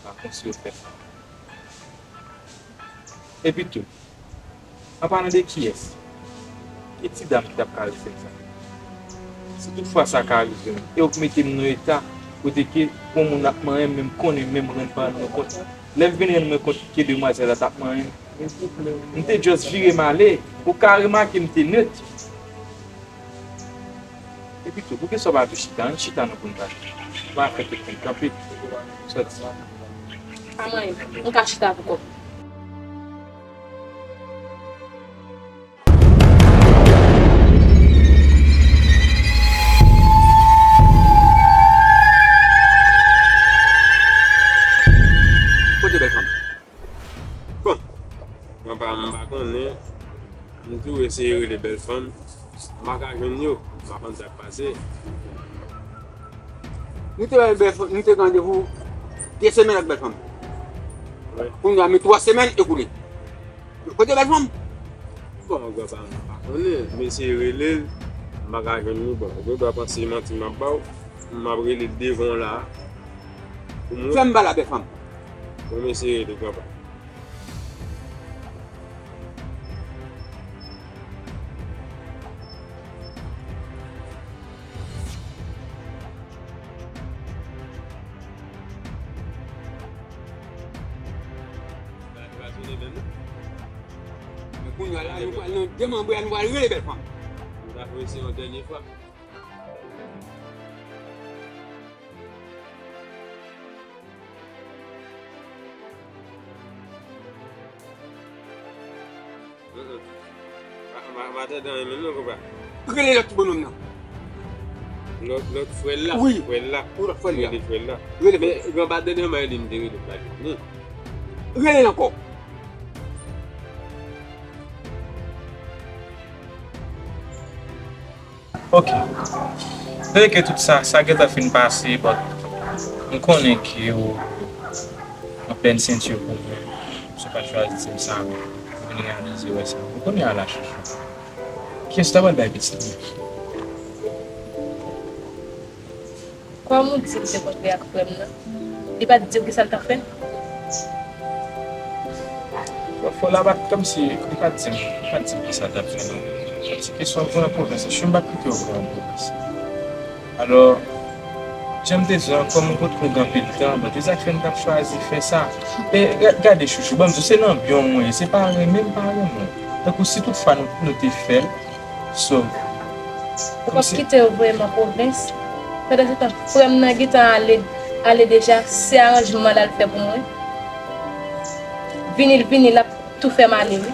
Pa konsi yo fè sa. Epi tou, an palan de kiyès, ki ti dam ki t ap karese m sa? Si tout fwa sa ka rive m, e w k mete m nan eta kote ke yon moun ap manyen m, men m konnen menm rann pa rann mwen kont. Lè m vin rann mwen kont ke demwazèl la t ap manyen m, m te just vire m ale. Ou ka remake m te nèt. Epi tou, poukisa w pa tou chita? Ann chita non pou n pale. Ou pa fè tout moun kanpe. Sòti. Pa manyen m. M ka chita pou kò m. Kote bèl fanm? M pa konnen. M tou eseye rele bèl fanm. M pa ka jwenn yo. M pa konn sa k pase. Nou te wè bèl fanm, nou te gen randevou de semèn ak bèl fanm. Wi. Kounye a, men twa semèn ekoule. Kote bèl fanm? Bon, granpa, m pa konnen. M eseye rele l. M pa ka jwenn li. Bon, ou gen dwa panse se manti m ap ba w. M ap rele l devan w la a. Pou m... Fè m ba la bèl fanm. Bon, m eseye rele granpa. Men kounye a la, nou pral nan demanbre a, nou pral rele bèl fanm. Nou ta fè se yon dènye fwa. Mm, mm. Pa, pa, pa tande anyen menm non, konpa. Rele lòt ti bonòm nan. Lòt, lòt frè l la. Wi. Frè l la. Wi, lòt frè l la. Rele frè l la. Rele frè l la. Men, granpa, dènyèman, e li m te rele, m pa li. Rele l ankò. Ok. Dèyè ke tout sa, sa gentan fin pase, but m konnen ke w anpèn senti w pou mwen. Si w pa t chwazi di m sa, men ou vin reyalize w wè sa. M konnen a la chouchou. Kiyès w ta pral bay pitit mwen? Kòm ou di m te kontre ak frè m nan, li pa t di w kisa l t ap fè? Bon, fò la pa t kòmsi li pa t di m, li pa t di m kisa l t ap fè non. Kòmsi kesyon voye an pwovens, si m pa t kite w voye an pwovens. Alò, jan m te di w an, kòm m kontre w gen anpil tan, bon, se sa k fè m t ap chwazi fè sa. E ga-, gade chouchou, ban m di w, se nan byen w mwen ye, se pa renmen m pa renmen w. Tankou si tout fwa nou, nou te fè l, So, ou p ap kite yo voye m an pwovens. Pandansetan, frè m nan gentan ale, ale deja, se aranjman l al fè pou mwen. Vini l vini, l ap tou fè m ale, wi.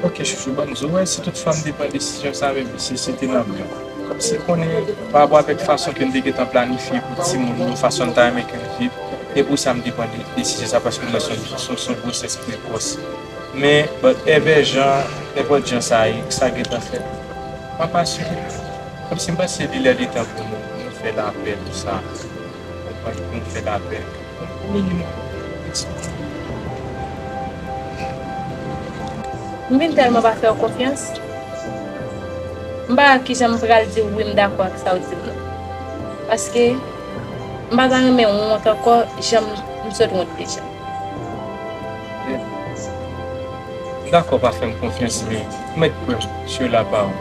Ok, chouchou, ban m di w, wè, si tout fwa m te pran desizyon sa, menm si se te nan byen. Kòmsi konnen, pa rapò avèk fason ke m te gentan planifye pou timoun yo, fason m ta renmen ke l viv, e pou sa m te pran de-, desizyon sa, paske m nan son, son, son gwosès prekòs. Men, but, envè jan, nenpòt jan sa ye, sa gentan fèt. M ap asire. Kòmsi m panse li lè li tan pou nou, nou fè lapè, tout sa. Konprann, pou nou fè lapè. Yon minimòm. M vin tèlman pa fè w konfyans. M pa wè kijan m pral di w wi m dakò ak sa w di m nan. Paske, m pa ta renmen wont ankò, jan m, m sot wont deja. M dakò pa fè m konfyans, men ou mèt kwè m, sou la pa w.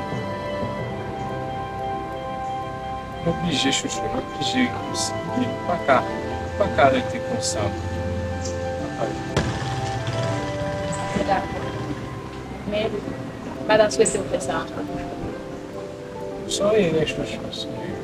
M oblije chouchou, m oblije rekonsilye. M pa ka, m pa ka rete konsa. M pa ka rete. M dakò. Men, m pa ta swete w fè sa ankò. Se yon erè chouchou, se yon erè.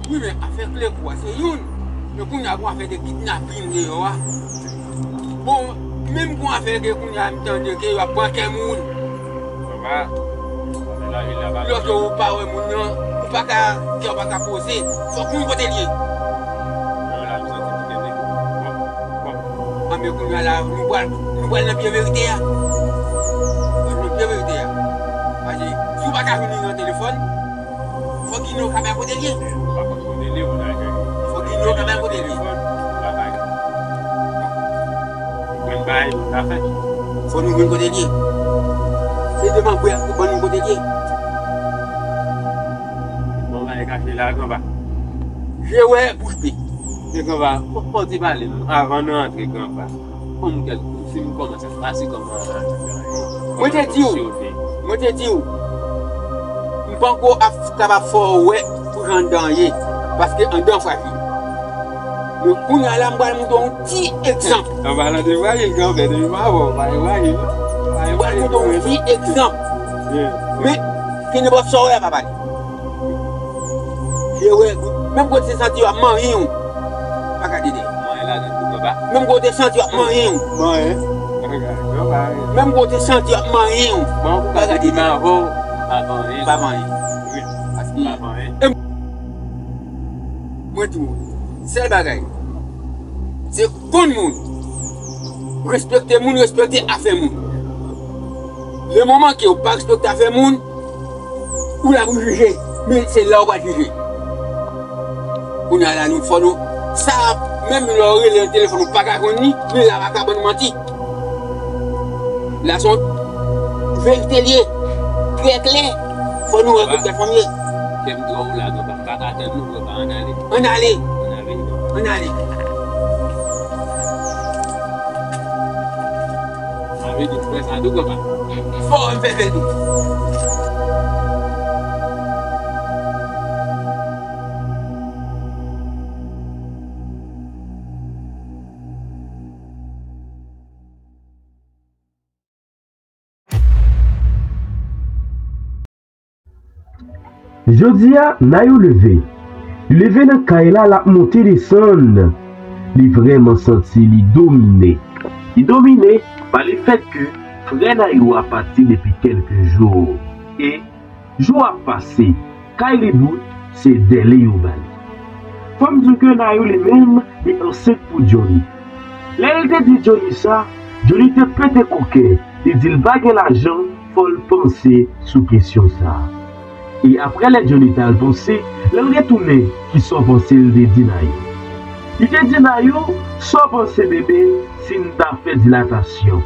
Wi, men afè kle kou a se youn. Men kounye a gon afè de kidnapin deyò a. Bon, menm gon afè ke kounye a m tande ke y ap pran kè moun. Lòske ou pa wè moun nan, ou pa ka, kè w pa ka poze. Fòk moun kote l ye. Anben kounye a la, nou pral, nou pral nan pye verite a. Nou pral nan pye verite a. Paske si w pa ka jwenn li nan telefòn, fòk Ino ka bay kote l ye. Fòk Ino ka bay kote l ye. Fò nou jwenn kote l ye. Se devan bwè a pou ban nou kote l ye. Bon, bagay kache la, granpa. Je wè bouch pe. Men granpa, fò, fò w te pale nou avan nou antre, granpa. Ban m kèk kou, si m kòmanse ap pase kòman. Mwen te di w, mwen te di w, m panko ap kapab fè w wè pou jan anndan an ye, paske anndan frajil. Men kounye a la, m pral montre w yon ti egzanp. An palan de frajil, granpè, depi m avè w, pa gen frajil, non. M pral montre w yon ti egzanp. Men, kenenpòt sa w wè a pa pale. Je wè, menm kote w te santi yo ap manyen w, pa gade dèyè. Menm kote w te santi yo ap manyen w, menm kote w te santi yo ap manyen w, pa gade dèyè. Pa manyen. Paske, e, mwen di w, sèl bagay, se konn moun. Respekte moun, respekte afè moun. Le moman ke w pa respekte afè moun, ou la pou jije, men se la ou pral jije. Kounye a la, nou fò nou, sa, menm lè w rele nan telefòn, ou pa ka jwenn li, men la pa ka ban nou manti. La se yon verite l ye, trè klè, fò nou wè kote fanm ye. Kè m twò ou la, granpa, m pa ka tann nou, granpa, ann ale. Ann ale. Ann ale. Ann ale. Sa vle di m fè sa tou, granpa. Fò m fè fè tou. Jodi a, Nayou leve. Li leve nan kay la, l ap monte desann. Li vrèman santi li domine. Li domine pa lefèt ke frè Nayou a pati depi kèlke jou. E jou ap pase, kay li bout, se dèle yo ba li. Fò m di w ke Nayou li menm, li ansent pou Johnny. Lè l te di Johnny sa, Johnny te pete koken, li di l pa gen lajan, fò l panse sou kesyon sa a. E aprè lè Johnny t al panse, lè l retounen, kisa w panse l te di Nayou? Li te di Nayou, sa w panse bebe, si n ta fè dilatasyon?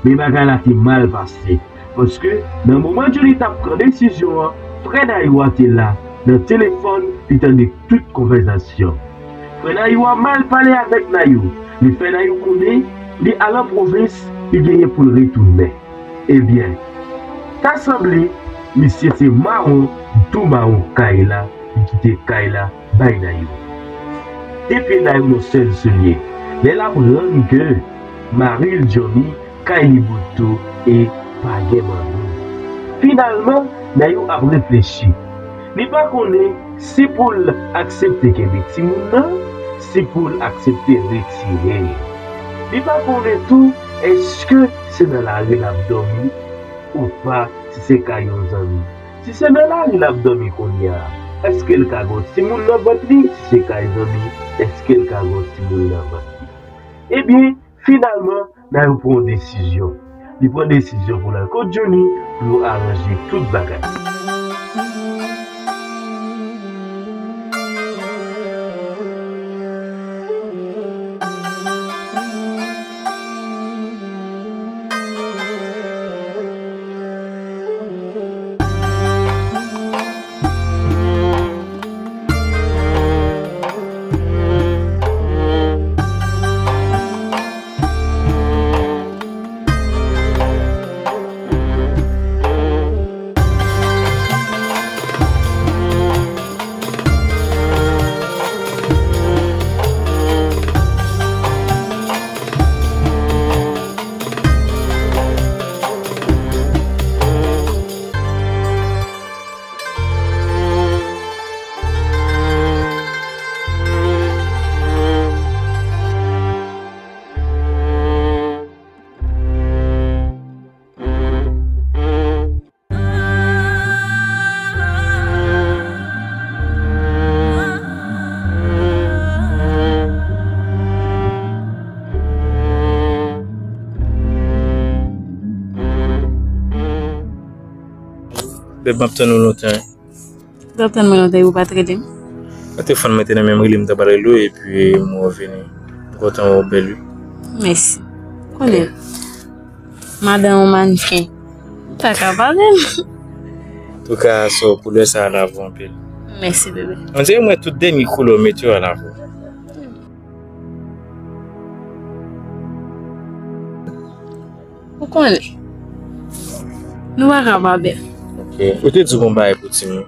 Men bagay la te mal pase. Paske, nan moman Johnny t ap pran desizyon an, frè Nayou a te la, nan telefòn, li tande tout konvèsasyon. Frè Nayou a mal pale avèk Nayou, li fè Nayou konnen li al an pwovens, li genyen pou l retounen. Ebyen, ta sanble, misye se mawon, tou mawon kay la, li kite kay la bay Nayou. Depi Nayou yon sèl se l ye, lè l aprann ke mari l Johnny kay li bout tou e pa gen manmi. Finalman, Nayou ap reflechi. Li pa konnen si pou l aksepte kenbe timoun nan, si pou l aksepte retire l. Li pa konnen tou èske se nan lari l ap dòmi ou pa, si se kay yon zanmi. Si se nan lari l ap dòmi kounye a, èske l ka gen timoun nan vant li? Si se kay zanmi, èske l ka gen timoun nan vant li? Ebyen, finalman, Nayou pran yon desizyon. Li pran desizyon pou l al kot Johnny pou yo aranje tout bagay. Bèb, m ap tann ou lontan. Ou t ap tann mwen lontan epi ou pa t rele m? Mwen te fann mwen te nan menm rele m ta pral rele w epi m wè w vini. M kontan wè w bèl wi. Mèsi. Konnen. Madan yon mannequin. Ou pa ka pale m. Antouka, so koulè sa a la vo anpil. Mèsi, bebe. On dirait mwen tout dènye koulè w mete yo a la vo. Ou konnen. Nou pa ka pa bèl. Ok. Ou te di w gon bagay pou di m.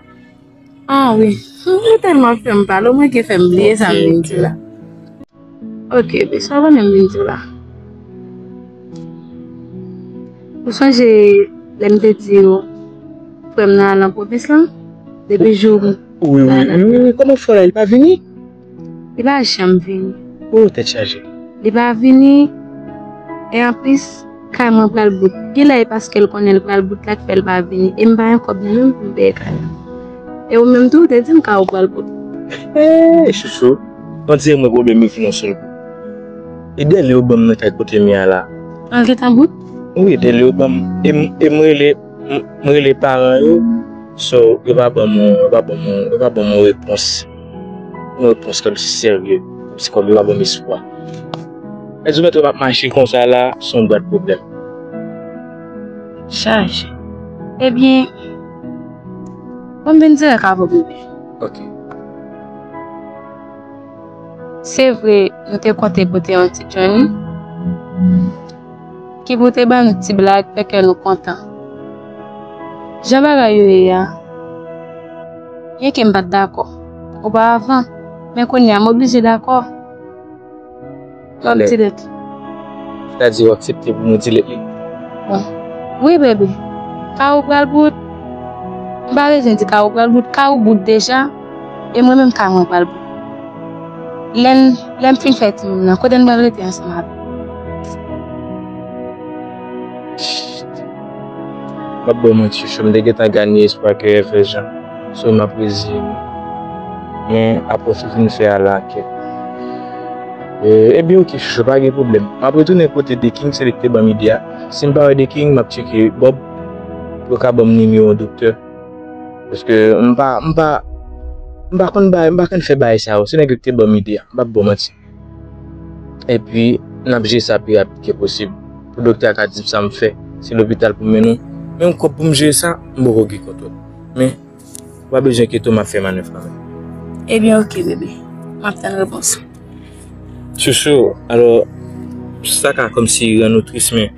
Ah wi. Ou tèlman fè m pale, ou manke fè m bliye sa m vin di w la. Ok, bebe, sa w konnen m vin di w la. Ou sonje lè m te di w frè m nan al nan pwovens lan? Depi jou. Wi, wi, wi, wi, wi. Kòman frè w la, li pa vini? Li pa janm vini. Oh, tèt chaje. Li pa vini. E anplis, kay mwen pral bout. Genlè e paske l konnen l pral bout la k fè l pa vini. E m pa gen kòb nan menm pou m peye kay la. E ou menm tou, ou te di m kay ou pral bout. Hey, chouchou. On dirait mwen pwoblèm yo vin yon sèl kou. E dèlè yo ban m nan kay kote m ye a la. An gentan bout? Wi, dèlè yo ban m. E m, e m rele M, m rele paran yo, so, yo pa ban m, yo pa ban m, yo pa ban m yon repons. Yon repons kòmsi serye, kòmsi kòm yo pa ban m espwa. Mèt Zometo m ap mache konsa la, se yon bwat pwoblèm. Chaje. Ebyen, bon, m vin dirèk avè w, bebe. Ok. Se vre, nou te konte pote yon ti Johnny. Ki pou te ban nou ti blag, fè kè nou kontan. Jan bagay yo ye a, byenke m pa t dakò oparavan, men kounye a m oblije dakò. Kòm ti dèt. Sètadi w aksepte pou nou delete li? Bon. Wi, bebe. Kay ou pral bout. M pa bezwen di kay ou pral bout. Kay ou bout deja. E mwen menm kay mwen pral bout. Lè n, lè m fin fè timoun nan, kote n pral rete ansanm avè l? M ap ba w manti, chouchou, m te gentan ganye espwa ke Evè Jan. So, m ap reziye m. Men, apre w fin fè a la, kèt. E, ebyen, oke, chouchou, pa gen pwoblèm. M ap retounen kote The King, se li ki te ban m ide a. Si m pa wè The King, m ap tcheke Bob pou yo ka ban m nimewo yon doktè. Paske m pa, m pa, m pa konn bay, m pa konn fè bagay sa yo. Se nèg yo ki te ban m ide a. M p ap ba w manti. Epi, n ap jere sa pi rapid ke posib. Pou doktè a ka di m sa m fè. Se lopital pou m mennen w. Men yon kòb pou m jere sa, m poko gen kont ou. Men, ou pa bezwen enkyete w, m ap fè manèv la menm. Ebyen, oke, bebe. M ap tann repons ou. Chouchou, alò, sa ka kòmsi rann ou tris, men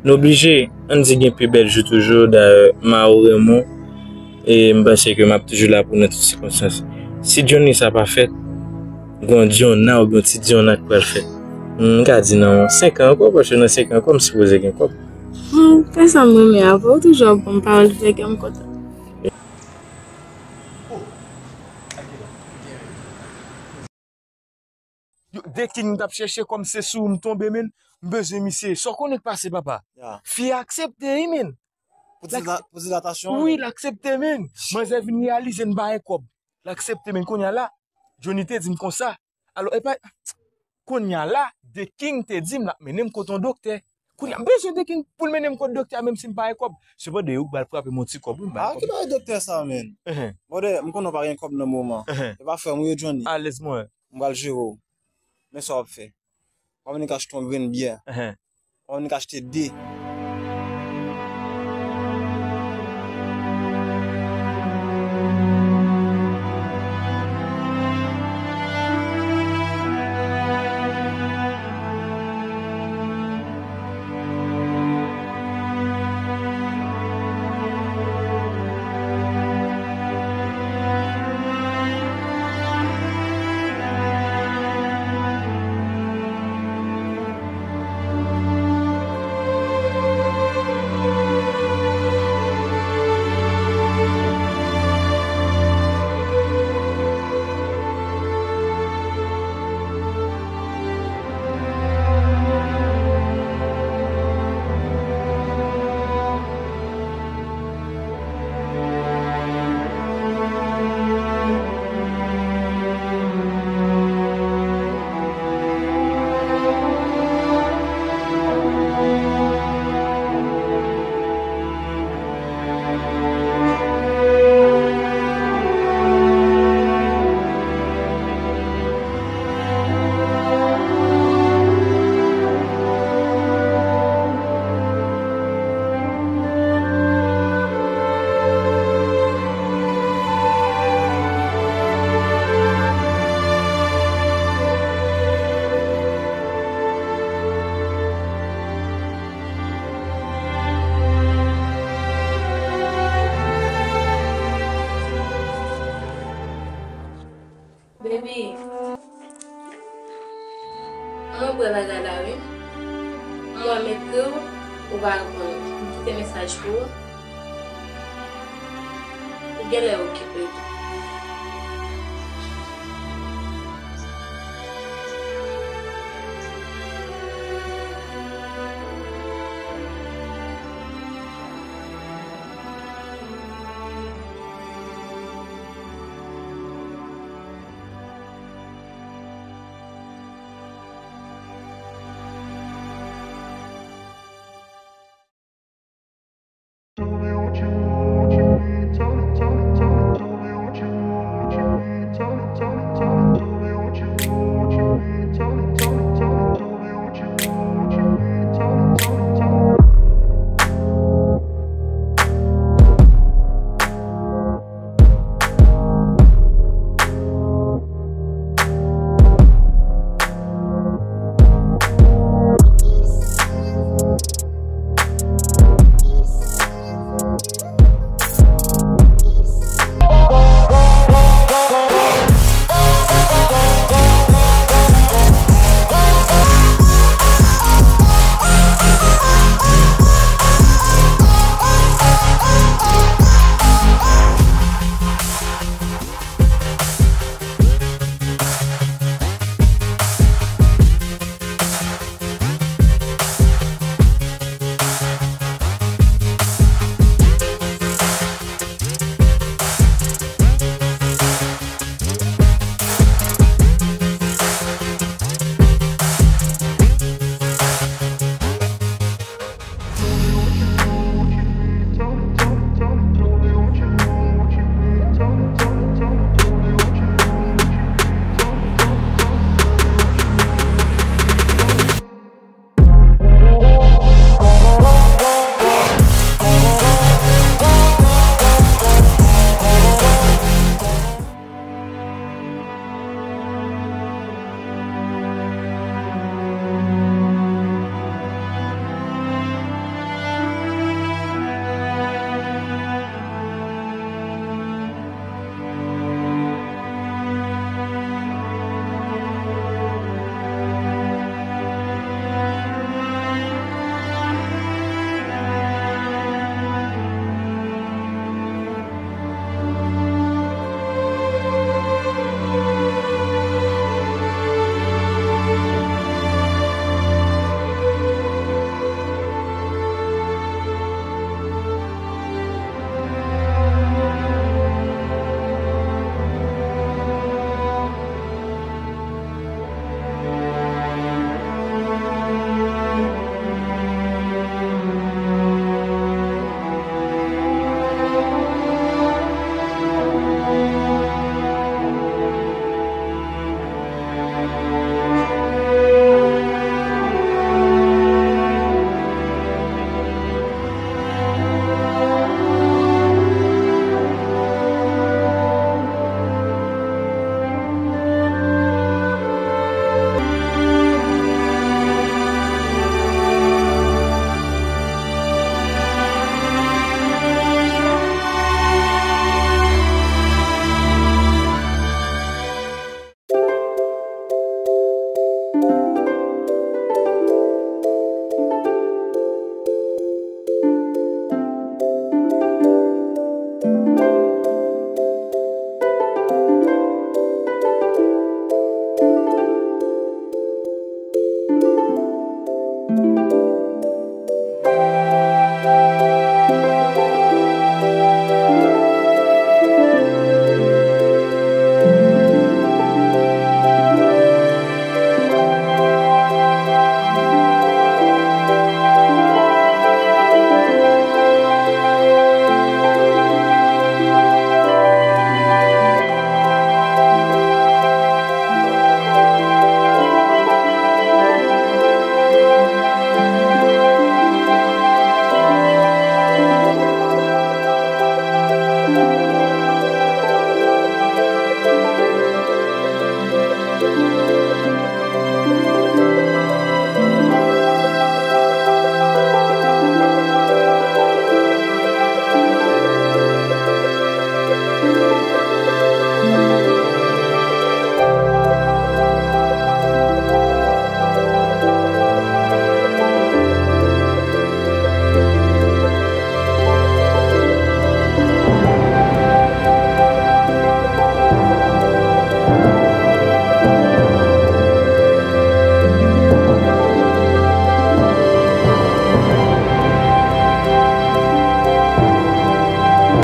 nou oblije, ann di gen pi bèl jou toujou, dayè, Mao renmen w, e m panse ke m ap toujou la pou w nan tout sikonstans. Si Johnny sa pa fèt, gon Jonna oubyen yon ti Jonna k pral fèt. M ka di nan senk an ankò, paske nan senk an ankò, m sipoze gen kòb. Hmm, fè sa m renmen avè w, ou toujou ap ban m pawòl ki fè kè m kontan. Yo, The King m t ap chèche kòm se sou ou m tonbe, men. M bezwen misye. Sa w konnen k pase, papa? Ya. Fi a aksepte, wi, men. Pou dila-, pou dilatasyon an? Wi, l aksepte, men. Manzè vin reyalize n pa gen kòb. L aksepte, men. Kounye a la, Johnny te di m konsa. Alò, epa, kounye a la, The King te di m l ap mennen m kote yon doktè. Kounye a, m bezwen The King pou l mennen m kot doktè a, menm si m pa gen kòb. Sepandan, yo pral frape m yon ti kòb, wi, m pa gen kòb. Ah, ki bagay doktè sa, men? Ehn. Brother, m konnen w pa gen kòb nan moman. Ehn. E pa frè m, wi, Johnny. Alèz, mwen. M pral jere w. Men sa w ap fè. W ap vin achte yon grenn byè. Ehn. W ap vin achte de. Ou pa reponn. M kite mesaj pou ou. Ou genlè okipe tou.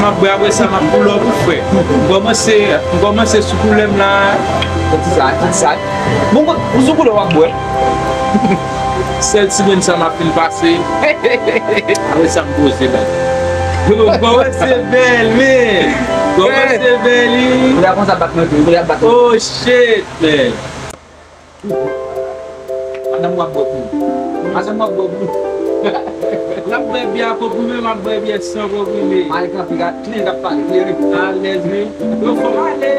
M ap bwè, apre sa m ap pull up wi frè. M kòmanse, m kòmanse sou koulè m la. Kit sa, kit sa. Bon, ou sou koulè w ap bwè. Sèl ti grenn sa m ap fin pase. Apre sa m poze men. Yo, kòmanse bèl, men. Kòmanse bèl, wi. Koulè a konsa bat mwen tou, koulè a bat mwen. Oh shit, man. Madanm w ap bwè pou ou. Madanm w ap bwè pou ou. L ap bwè byè konprime, m ap bwè byè san konprime. Mwen kanpe, gad kleren k ap pale, kleren. Alèz, wi. Yo fò m ale.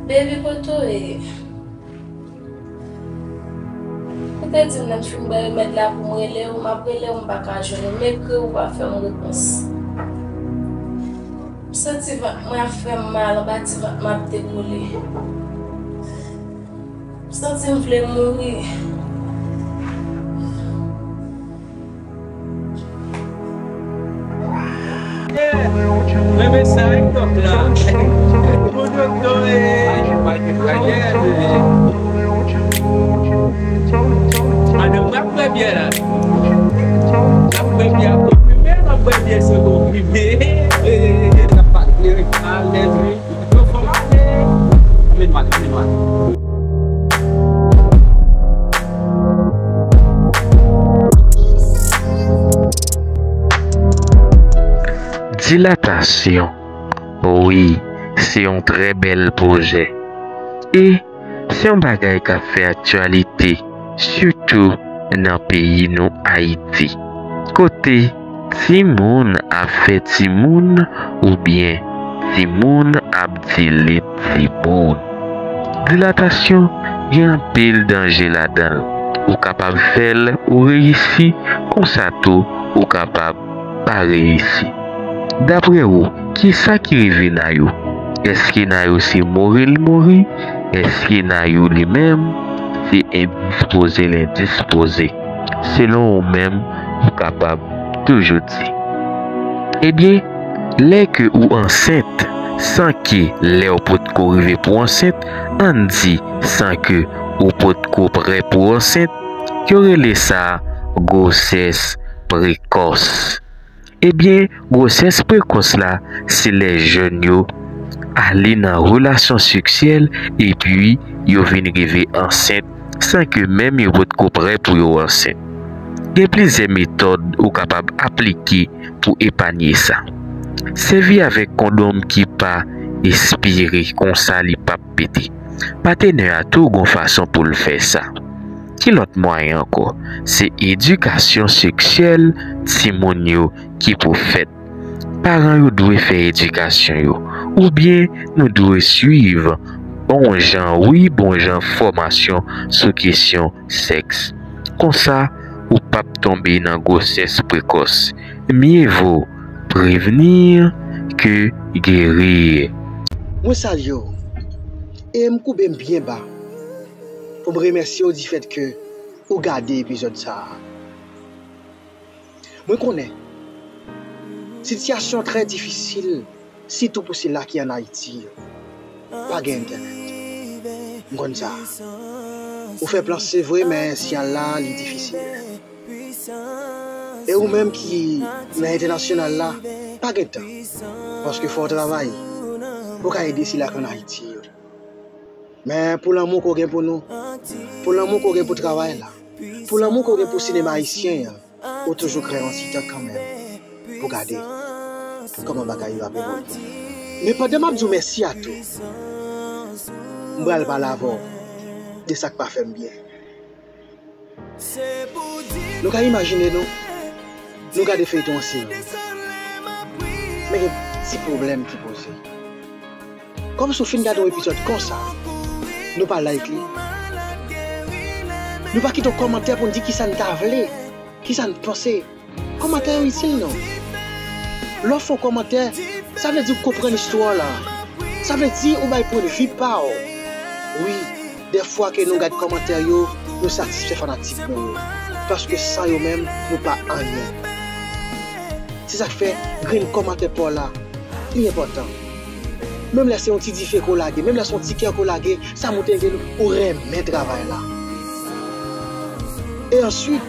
Baby, kote w ye? Ou te di m lè m fin bwè remèd la pou m rele w, m ap rele w, m pa ka jwenn ou, m ekri w, ou pa fè m repons. M santi vant mwen ap fè m mal, anba ti vant mwen ap deboule. M santi m vle mouri. Yeah. Mwen renmen sa wi dòk la. Bon dòk, dòk, eh. Yeah, man. Madanm mwen ap bwè byè la. L ap bwè byè konprime, l ap bwè byè san konprime. Alèz wi. Yo fò m ale. Anmenn m ale, anmenn m ale. Dilatasyon, wi, se yon trè bèl pwojè. E se yon bagay k ap fè aktyalite, sitou nan peyi nou, Ayiti, kote timoun ap fè timoun oubyen timoun ap dile timoun. Dilatasyon gen anpil danje ladan l. Ou kapab fè l ou reyisi, konsa tou ou kapab pa reyisi. Daprè ou, kisa ki rive Nayou? Èske Nayou se mouri l mouri? Èske Nayou li menm se endispoze l endispoze? Selon ou menm, ou kapab toujou di. Ebyen, lè ke ou ansent, san ke lè w potko rive pou ansent, ann di san ke ou potko prè pou ansent, yo rele sa gwosès prekòs. Ebyen, gwosès prekòs la, se lè jèn yo ale nan relasyon seksyèl epi yo vin rive ansent san ke menm yo potko prè pou yo ansent. Gen plizyè metòd ou kapab aplike pou epanye sa. Sèvi avèk kondòm ki pa espire, konsa li p ap pete. Patenè a tou gon fason pou l fè sa. Ki lòt mwayen ankò? Se edikasyon seksyèl timoun yo ki pou fèt. Paran yo dwe fè edikasyon yo, oubyen nou dwe swiv bon jan, wi, bon jan fòmasyon sou kesyon sèks. Konsa, ou p ap tonbe nan gwosès prekòs. Mieux vaut prévenir que guérir. Mwen salye w e m koube m byen ba pou m remèsye w difèt ke ou gade epizòd sa a. Mwen konnen sitiyasyon trè difisil, sitou pou sila ki ann Ayiti yo. Pa gen entènèt. M konn sa. Ou fè plan se vre, men siyal la, li difisil. E ou menm ki nan entènasyonal la, pa gen tan. Paske fò w travay pou w ka ede sila k ann Ayiti yo. Men pou lanmou ke w gen pou nou, pou lanmou ke w gen pou travay la, pou lanmou ke w gen pou sinema ayisyen an, ou toujou kreye yon ti tan kanmenm pou gade kòman bagay yo ap evolye. Men pandan m ap di w mèsi a tou, m pral pale avè w de sa k pa fè m byen. Nou ka imajine nou, nou gade feyton an seri. Men gen ti pwoblèm ki poze. Kòmsi w fin gade yon epizòd konsa, nou pa like li. Nou pa kite yon kòmantè pou n di kisa n ta vle, kisa n panse. Kòmantè yo itil nou. Lè w fè yon kòmantè, sa vle di w konprann istwa w la. Sa vle di ou bay pwennvi pa w. Wi, dèfwa ke nou gad kòmantè yo, nou satisfè fanatik nou yo. Paske san yo menm, nou pa anyen. Se sa k fè grenn kòmantè pa w la li enpòtan. Menm lè se yon ti dife ke w lage, menm lè se yon ti kè ke w lage, sa montre ke ou renmen travay la. E answit,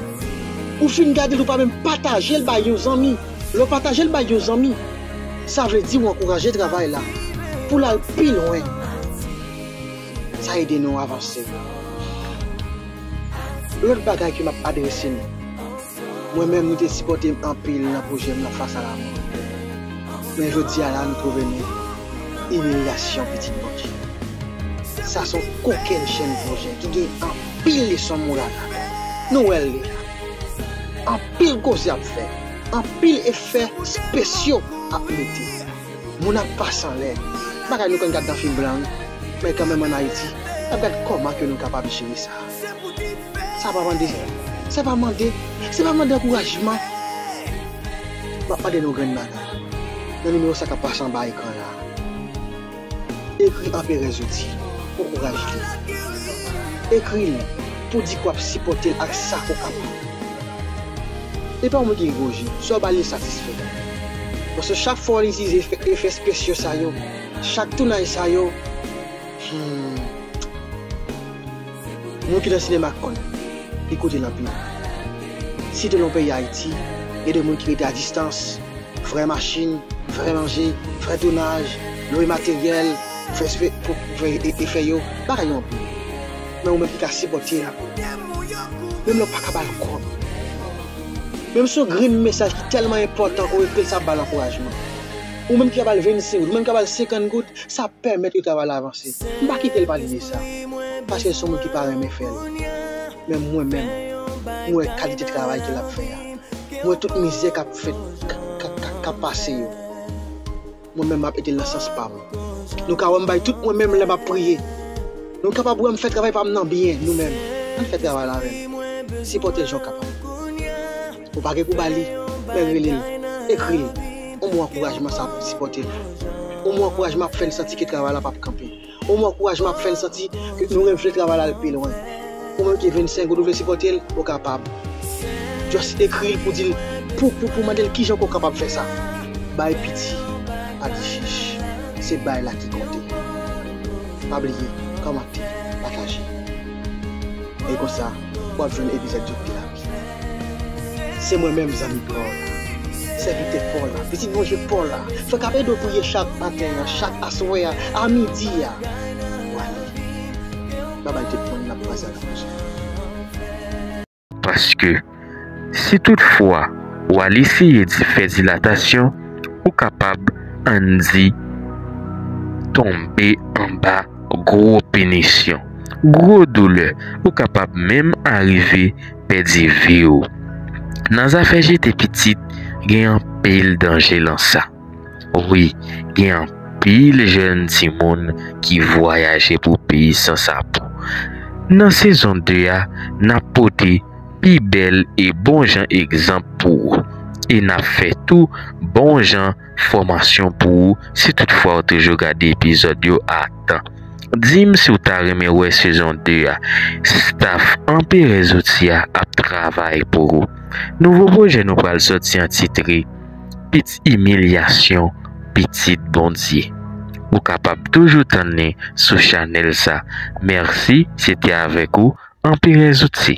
ou fin gade l, ou pa menm pataje l bay yon zanmi. Lè w pataje l bay yon zanmi, sa vle di ou ankouraje travay la pou l al pi lwen. Sa ede nou avanse. Lòt bagay ke m ap adrese nou, mwen menm, nou te sipòte m anpil nan pwojè m nan Face à la mort. Men jodi a la, nou twouve nou imilyasyon pitit Bondye. Sa se yon kokennchenn pwojè ki gen anpil leson moral ladan l. Nou wè l deja. Anpil koze ap fè. Anpil efè espesyo ap mete. Moun ap pase anlè. Bagay nou konn gad nan fim blan, wi. Men kanmenm ann Ayiti, n ap gad kòman ke nou kapab jere sa. Sa pa mande, sa pa mande, se pa mande ankourajman. M ap mande nou grenn bagay. Nan nimewo sa k ap pase anba ekran la. Ekri Anperè Zouti, ankouraje li. Ekri l pou di ke w ap sipòte l ak sa ke w kapab. E pa yon moun ki gen gwo je, sa w ba li satisfè. Paske chak fwa w itilize efè, efè espesyo sa yo, chak tounaj sa yo, hmm, moun ki nan sinema konn li koute l anpil. Sitou nan peyi Ayiti, gen de moun ki rete a distans, frè machin, frè manje, frè tounaj, lwe materyèl, fè espe-, pou fè e-, efè yo, bagay yo anpil. Men ou menm ki ka sipòte l, menm lè w pa ka ba l kòb, menm se yon grenn mesaj ki tèlman enpòtan ke w ekri l, sa ap ba l ankourajman. Ou menm ki ka ba l vennsenk goud, ou menm ki ka ba l senkant goud, sa ap pèmèt ke travay la avanse. M pa kite l pale de sa, paske l se yon moun ki pa renmen fè l. Men mwen menm, mwen wè kalite travay ke l ap fè a. Mwen wè tout mizè k ap fèt, k, k, k, k ap pase yo. Mwen menm, m ap ede l nan sans pa m. Nou ka wè m bay tout mwen menm lè m ap priye. Nou kapab wè m fè travay pa m nan byen, nou menm. Ann fè travay la avè m. Sipòte l jan w kapab. Ou pa gen pou ba li, men rele l, ekri l. Yon mo ankourajman sa ap sipòte l. Yon mo ankourajman ap fè l santi ke travay la p ap kanpe. Yon mo ankourajman ap fè l santi ke nou vle travay la al pi lwen. Ou menm ki vennsenk goud ou vle sipòte l, ou kapab. Just ekri l pou di l, pou, pou, pou mande l kijan ke w kapab fè sa. Bay piti, pa di chich. Se bay la ki konte. Pa bliye, kòmante, pataje. E konsa, w ap jwenn epizòd yo pi rapid. Se mwen menm, zanmi pa w la, sèvitè pa w la, pitit Bondye pa w la, frè k ap ede w priye chak maten an, chak aswè a, a midi a. Wale. Babay tout moun, n ap kwaze a la pwochèn. Paske, si toutfwa w al eseye di fè dilatasyon, ou kapab, ann di, tonbe anba gwo pinisyon, gwo doulè, ou kapab menm arive pèdi vi w. Nan zafè jete pitit, gen anpil danje lan sa. Wi, gen anpil jèn timoun ki vwayaje pou peyi san sapou. Nan sezon de a, n ap pote pi bèl e bon jan egzanp pou ou. E n ap fè tou bon jan fòmasyon pou ou si toutfwa w toujou gade epizòd yo a tan. Di m si w ta renmen wè sezon de a. Staff Anperè Zouti a ap travay pou ou. Nouvo pwojè nou pral sòti an titre Pit Imilyasyon Pitit Bondye. Ou kapab toujou tann li sou chanèl sa. Mèsi, se te avèk ou, Anperè Zouti.